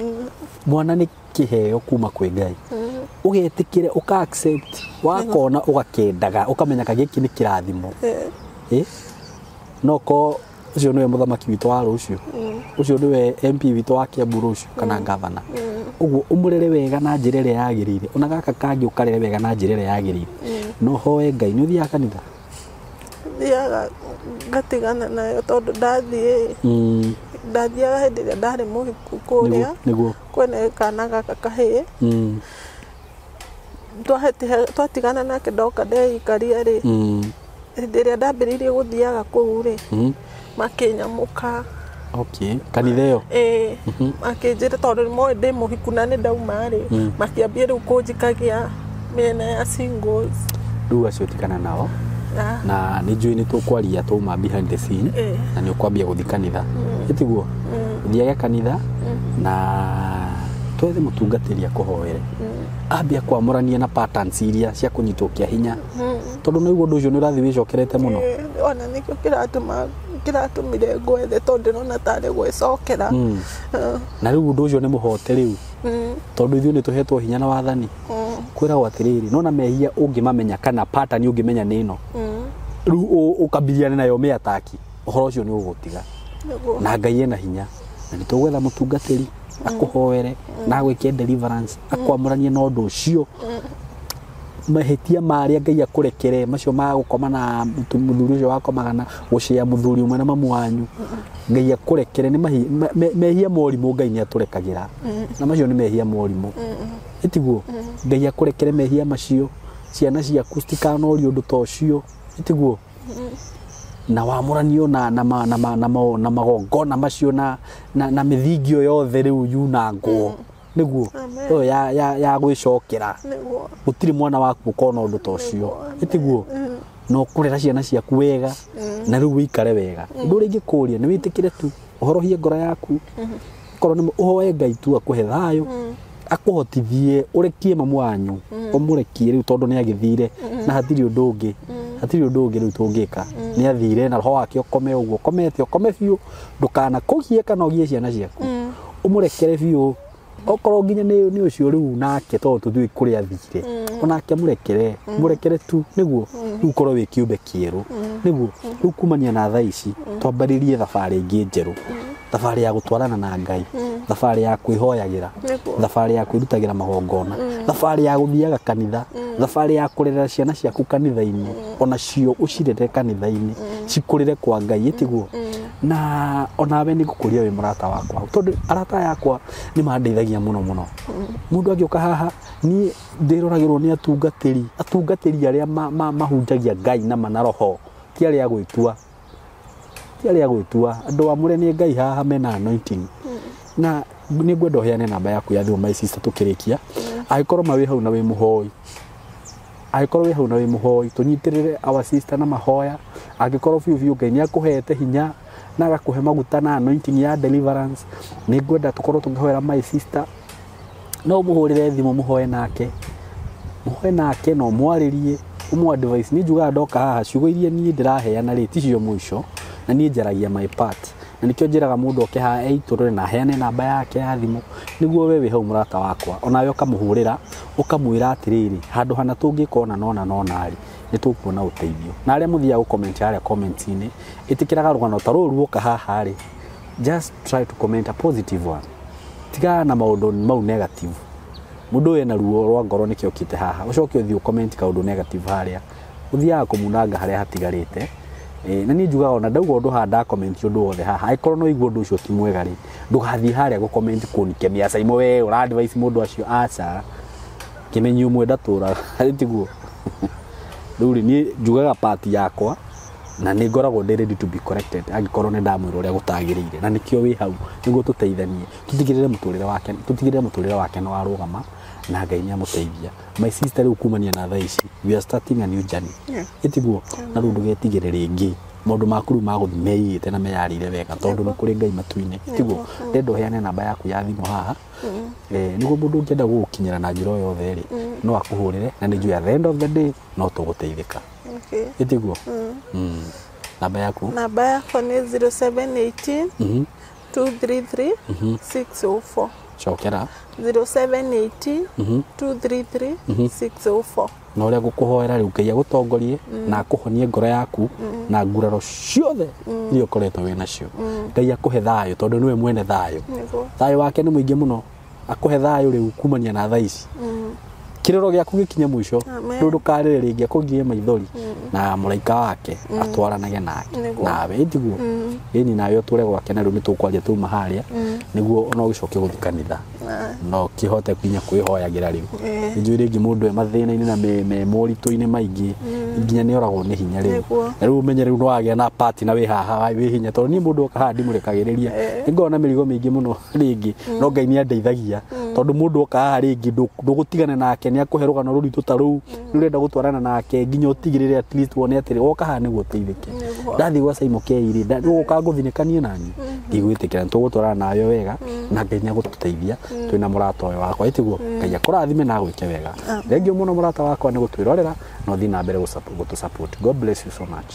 Mwana nĩ kĩheo kuma kwĩ Ngai. Ũgetĩkĩre ũka accept wakona ũgakendaga ũkamenya gĩkĩ nĩ kĩrathimo. No ko ũcio nĩwe mũthamaki witũ wa rũciũ. Ũcio nĩwe MP witũ wa Kiambu rũciũ kana governor. Ũguo ũmũrere wega na njĩra ĩrĩa yagĩrĩire. Ona gaka kangĩ ũkarere wega na njĩra ĩrĩa yagĩrĩire. No hoe Ngai. Nĩ ũthiaga kanitha? Thiaga ngatigana nayo tondũ ndathiĩ ndathiaga hĩndĩ ĩrĩa ndarĩ mũhiku kũrĩa nĩguo kwene kana gaka kahĩĩ. Twatigana nake ndoka ndeikaria rĩ hĩndĩ ĩrĩa ndambĩrĩirie gũthiaga kũu rĩ makĩnyamũka. Okay. Kanitha ĩyo? Ĩĩ. Makĩnjĩra tondũ nĩmoĩ ndĩ mũhiku na nĩ ndauma rĩ makĩambia rĩu kũnjikagia mĩena ya singles. Rĩu acio tigana nao na nĩ njũĩ nĩ tũkwaria twauma behind the scene na nĩ ũkwambia gũthiĩ kanitha. Ĩtiguo? Ũthiage kanitha na twethe mũtungatĩri akũhoere. Ambia kwamũrania na patterns iria cia kũnyitwo kĩa hinya. Tondũ nĩ ũguo ũndũ ũcio nĩ ũrathiĩ wĩcokerete mũno. Ona nĩkĩo kĩratũmire ngwethe tondũ ndĩrona tarĩ gwĩcokera. Na rĩu ũndũ ũcio nĩ mũhote rĩu. Tondũ ithuĩ nĩ tũhetwo hinya na wathani. Kwĩragwo atĩrĩrĩ nona mehia ũngĩmamenya kana pattern ũngĩmenya nĩ ĩno rĩu ũkambiriane nayo mĩataki ũhoro ũcio nĩ ũgũtiga. Na Ngai ena hinya na nĩ tũgwetha mũtungatĩri akũhoere na agwĩke deliverance akwamũranie na ũndũ ũcio. Mahĩtia marĩa Ngai akũrekere macio ma gũkoma na mũthuri ũcio wakomaga na gũcea mũthuri ũmwe na mamu wanyu. Ngai akũrekere nĩ mehia morimũ Ngai nĩ atũrekagĩra na macio nĩ mehia morimũ. Ĩtiguo Ngai akũrekere mehia macio ciana ciaku citikanorio ũndũ ta ũcio. Ĩtiguo na wamũranio na magongona macio na mĩthingio yothe rĩu yunangwo nĩguo ĩyo ya gwĩcokera. Gũtirĩ mwana waku ũkona ũndũ ta ũcio. Ĩtiguo no kũrera ciana ciaku wega na rĩu wĩikare wega. Ũndũ ũrĩa ingĩkũria nĩ wĩtĩkĩre tu ũhorohie ngoro yaku. Korwo nĩ ũhoe Ngai tu akũhe thayũ akũhotithie ũrekie mamu wanyu ũmũrekie rĩu tondũ nĩ agĩthire na hatirĩ ũndũ ũngĩ. Hatirĩ ũndũ ũngĩ rĩu tũngĩka. Nĩ athire na roho wake ũkome ũguo ũkomete ũkome biũ ndũkana kũgie kana ũgie ciana ciaku. Ũmũrekere biũ okorwo nginya nĩ ũcio rĩu nake tondũ tũthiĩ kũrĩa athire onake mũrekere mũrekere tu nĩguo rĩu ũkorwo wĩ kĩũmbe kĩerũ nĩguo rĩu kumania na thaa ici twambĩrĩrie thabarĩ ĩngĩ njerũ. Thabarĩ ya gũtwarana na Ngai, thabarĩ ya kwĩhoyagĩra, thabarĩ ya kwĩrutagĩra magongona, thabarĩ ya gũthiaga kanitha, thabarĩ ya kũrerera ciana ciaku kanitha-inĩ, ona cio ũcirere kanitha-inĩ, cikũrĩre kwa Ngai ĩtiguo. Na onawe nĩ ngũkũria wĩ mũrata wakwa tondũ arata yakwa nĩ mandeithagia mũno mũno. Mũndũ angĩũka haha niĩ ndĩroragĩrwo nĩ atungatĩri arĩa mahunjagia Ngai na mana roho ti arĩa a gwĩtua. Ti arĩa a gwĩtua andũ amũre nĩ Ngai haha mena anointing. Na nĩ ngwenda ũheane namba yaku ya thimũ my sister tũkĩrĩkia. Angĩkorwo ma wĩ hau na wĩ mũhoi angĩkorwo wĩ hau na wĩ mũhoi tũnyitĩrĩre our sister na mahoya. Angĩkorwo biũ biũ Ngai nĩ akũhete hinya Na agakũhe maguta na anointing ya deliverance. Nĩ ngwenda tũkorwo tũkĩhoera my sister. No ũmũhũrĩre thimũ mũhoe nake. Mũhoe nake na ũmwarĩrie, ũmũ advice. Niĩ njugaga ndoka haha ciugo iria niĩ ndĩraheana rĩ ticio mũico, na niĩ njaragia my part. Na nĩkĩo njĩraga mũndũ oke haha eitũrũre na aheane namba yake ya thimũ, nĩguo we wĩ hau mũrata wakwa, onawe ũkamũhũrĩra ũkamwĩra atĩrĩrĩ, handũ hana tũngĩka ona nona nona rĩ, nĩ tũkuona ũteithio. Na arĩa mũthiaga gũ-comment harĩa comment-inĩ, ĩtĩkĩraga rũgano ta rũrũ ruoka haha rĩ, just try to comment a positive one. Tigana na maũndũ mau negative. Mũndũ ũyũ ena ruo rwa ngoro nĩkĩo okĩte haha, ũcoke ũthiĩ ũcomment kaũndũ negative harĩa, ũthiaga kũmunanga harĩa hatigarĩte. Na niĩ njugaga ona ndauga ũndũ haha ndacomment ũndũ wothe haha, angĩkorwo no igue ũndũ ũcio ti mwega rĩ, ndũgathiĩ harĩa gũcomment kũnikemia Saimo we ũra advice mũndũ acio, aca. Kĩmenyi ũmwe ndatũraga, tiguo? Rĩu rĩ, niĩ njugaga part yakwa na nĩ ngoragwo ndĩ ready to be corrected angĩkorwo nĩ ndamwĩra ũrĩa gũtagĩrĩire, na nĩkĩo wĩ hau nĩguo tũteithanie, tũtigĩrĩre mũtũrĩre wake, tũtigĩrĩre mũtũrĩre wake nĩ warũgama na Ngai nĩ amũteithia. My sister, rĩu kumania na thaa ici we are starting a new journey. Ĩtiguo? Na rĩu ndũgetigĩre rĩngĩ, maũndũ maku rĩu magũthiĩ meigĩte na meyarĩire wega tondũ nĩ kũrĩ Ngai matu-inĩ. Tiguo? Ndenda ũheane namba yaku ya thimũ haha, nĩguo mũndũ ũngĩenda gũgũkinyĩra na njĩra o yothe rĩ, no akũhũrĩre, na nĩ njũĩ at the end of the day no tũgũteithĩka. Okay. Ĩtiguo? Namba yaku? Namba yakwa nĩ 0718 233 604. Cokera. 0718 233 604. Na ũrĩa ngũkũhoera rĩu, Ngai agũtongorie na akũhonie ngoro yaku na nguraro ciothe iria ũkoretwo wĩ nacio. Ngai akũhe thayũ tondũ nĩwe mwene thayũ. Nĩguo. Thayũ wake nĩ mũingĩ mũno, akũhe thayũ rĩu kumania na thaa ici, kĩrĩro gĩaku gĩkinye mũico. Amen. Rĩu ndũkarĩre rĩngĩ, akũgirie maithori na mũraika wake atwaranage nake Nĩguo. nawe, ĩtiguo? Ĩni, nawe ũtũre gwake, na rĩu nĩ tũkwaria tuma harĩa nĩguo ona ũgĩcoke gũthiĩ kanitha no kĩhote nginya kwĩhoyagĩra rĩu. Nĩ njũĩ rĩngĩ mũndũ e mathĩna-inĩ na me moritũ-inĩ maingĩ nginya nĩ oragwo nĩ hinya rĩu. Nĩguo. Na rĩu ũmenye rĩu nĩ wagĩa na party na wĩ haha wĩ hinya, tondũ niĩ mũndũ oka haha ndimũrekagĩrĩria, nĩ ngoragwo na mĩrigo mĩingĩ mũno rĩngĩ, no Ngai nĩ andeithagia, tondũ mũndũ oka haha rĩngĩ ndũgũtigana nake, nĩ akũhe rũgano rũritũ ta rũu, nĩ ũrenda gũtwarana nake nginya ũtigĩrĩre at least wone atĩrĩ woka haha nĩguo ũteithĩke. Nĩguo. Ndathiĩ gwa Saimo K rĩ, ũgũka ngũthinĩkanie nani, ndigwĩtĩkĩra, nĩ tũgũtwarana nawe wega na Ngai nĩ agũtũteithia twĩna mũrata ũyũ wakwa, ĩtiguo? Ngai akũrathime na agwĩke wega. Thengiũ mũno mũrata wakwa nĩ gũtwĩrorera na ũthiĩ na mbere gũtũ support. God bless you so much.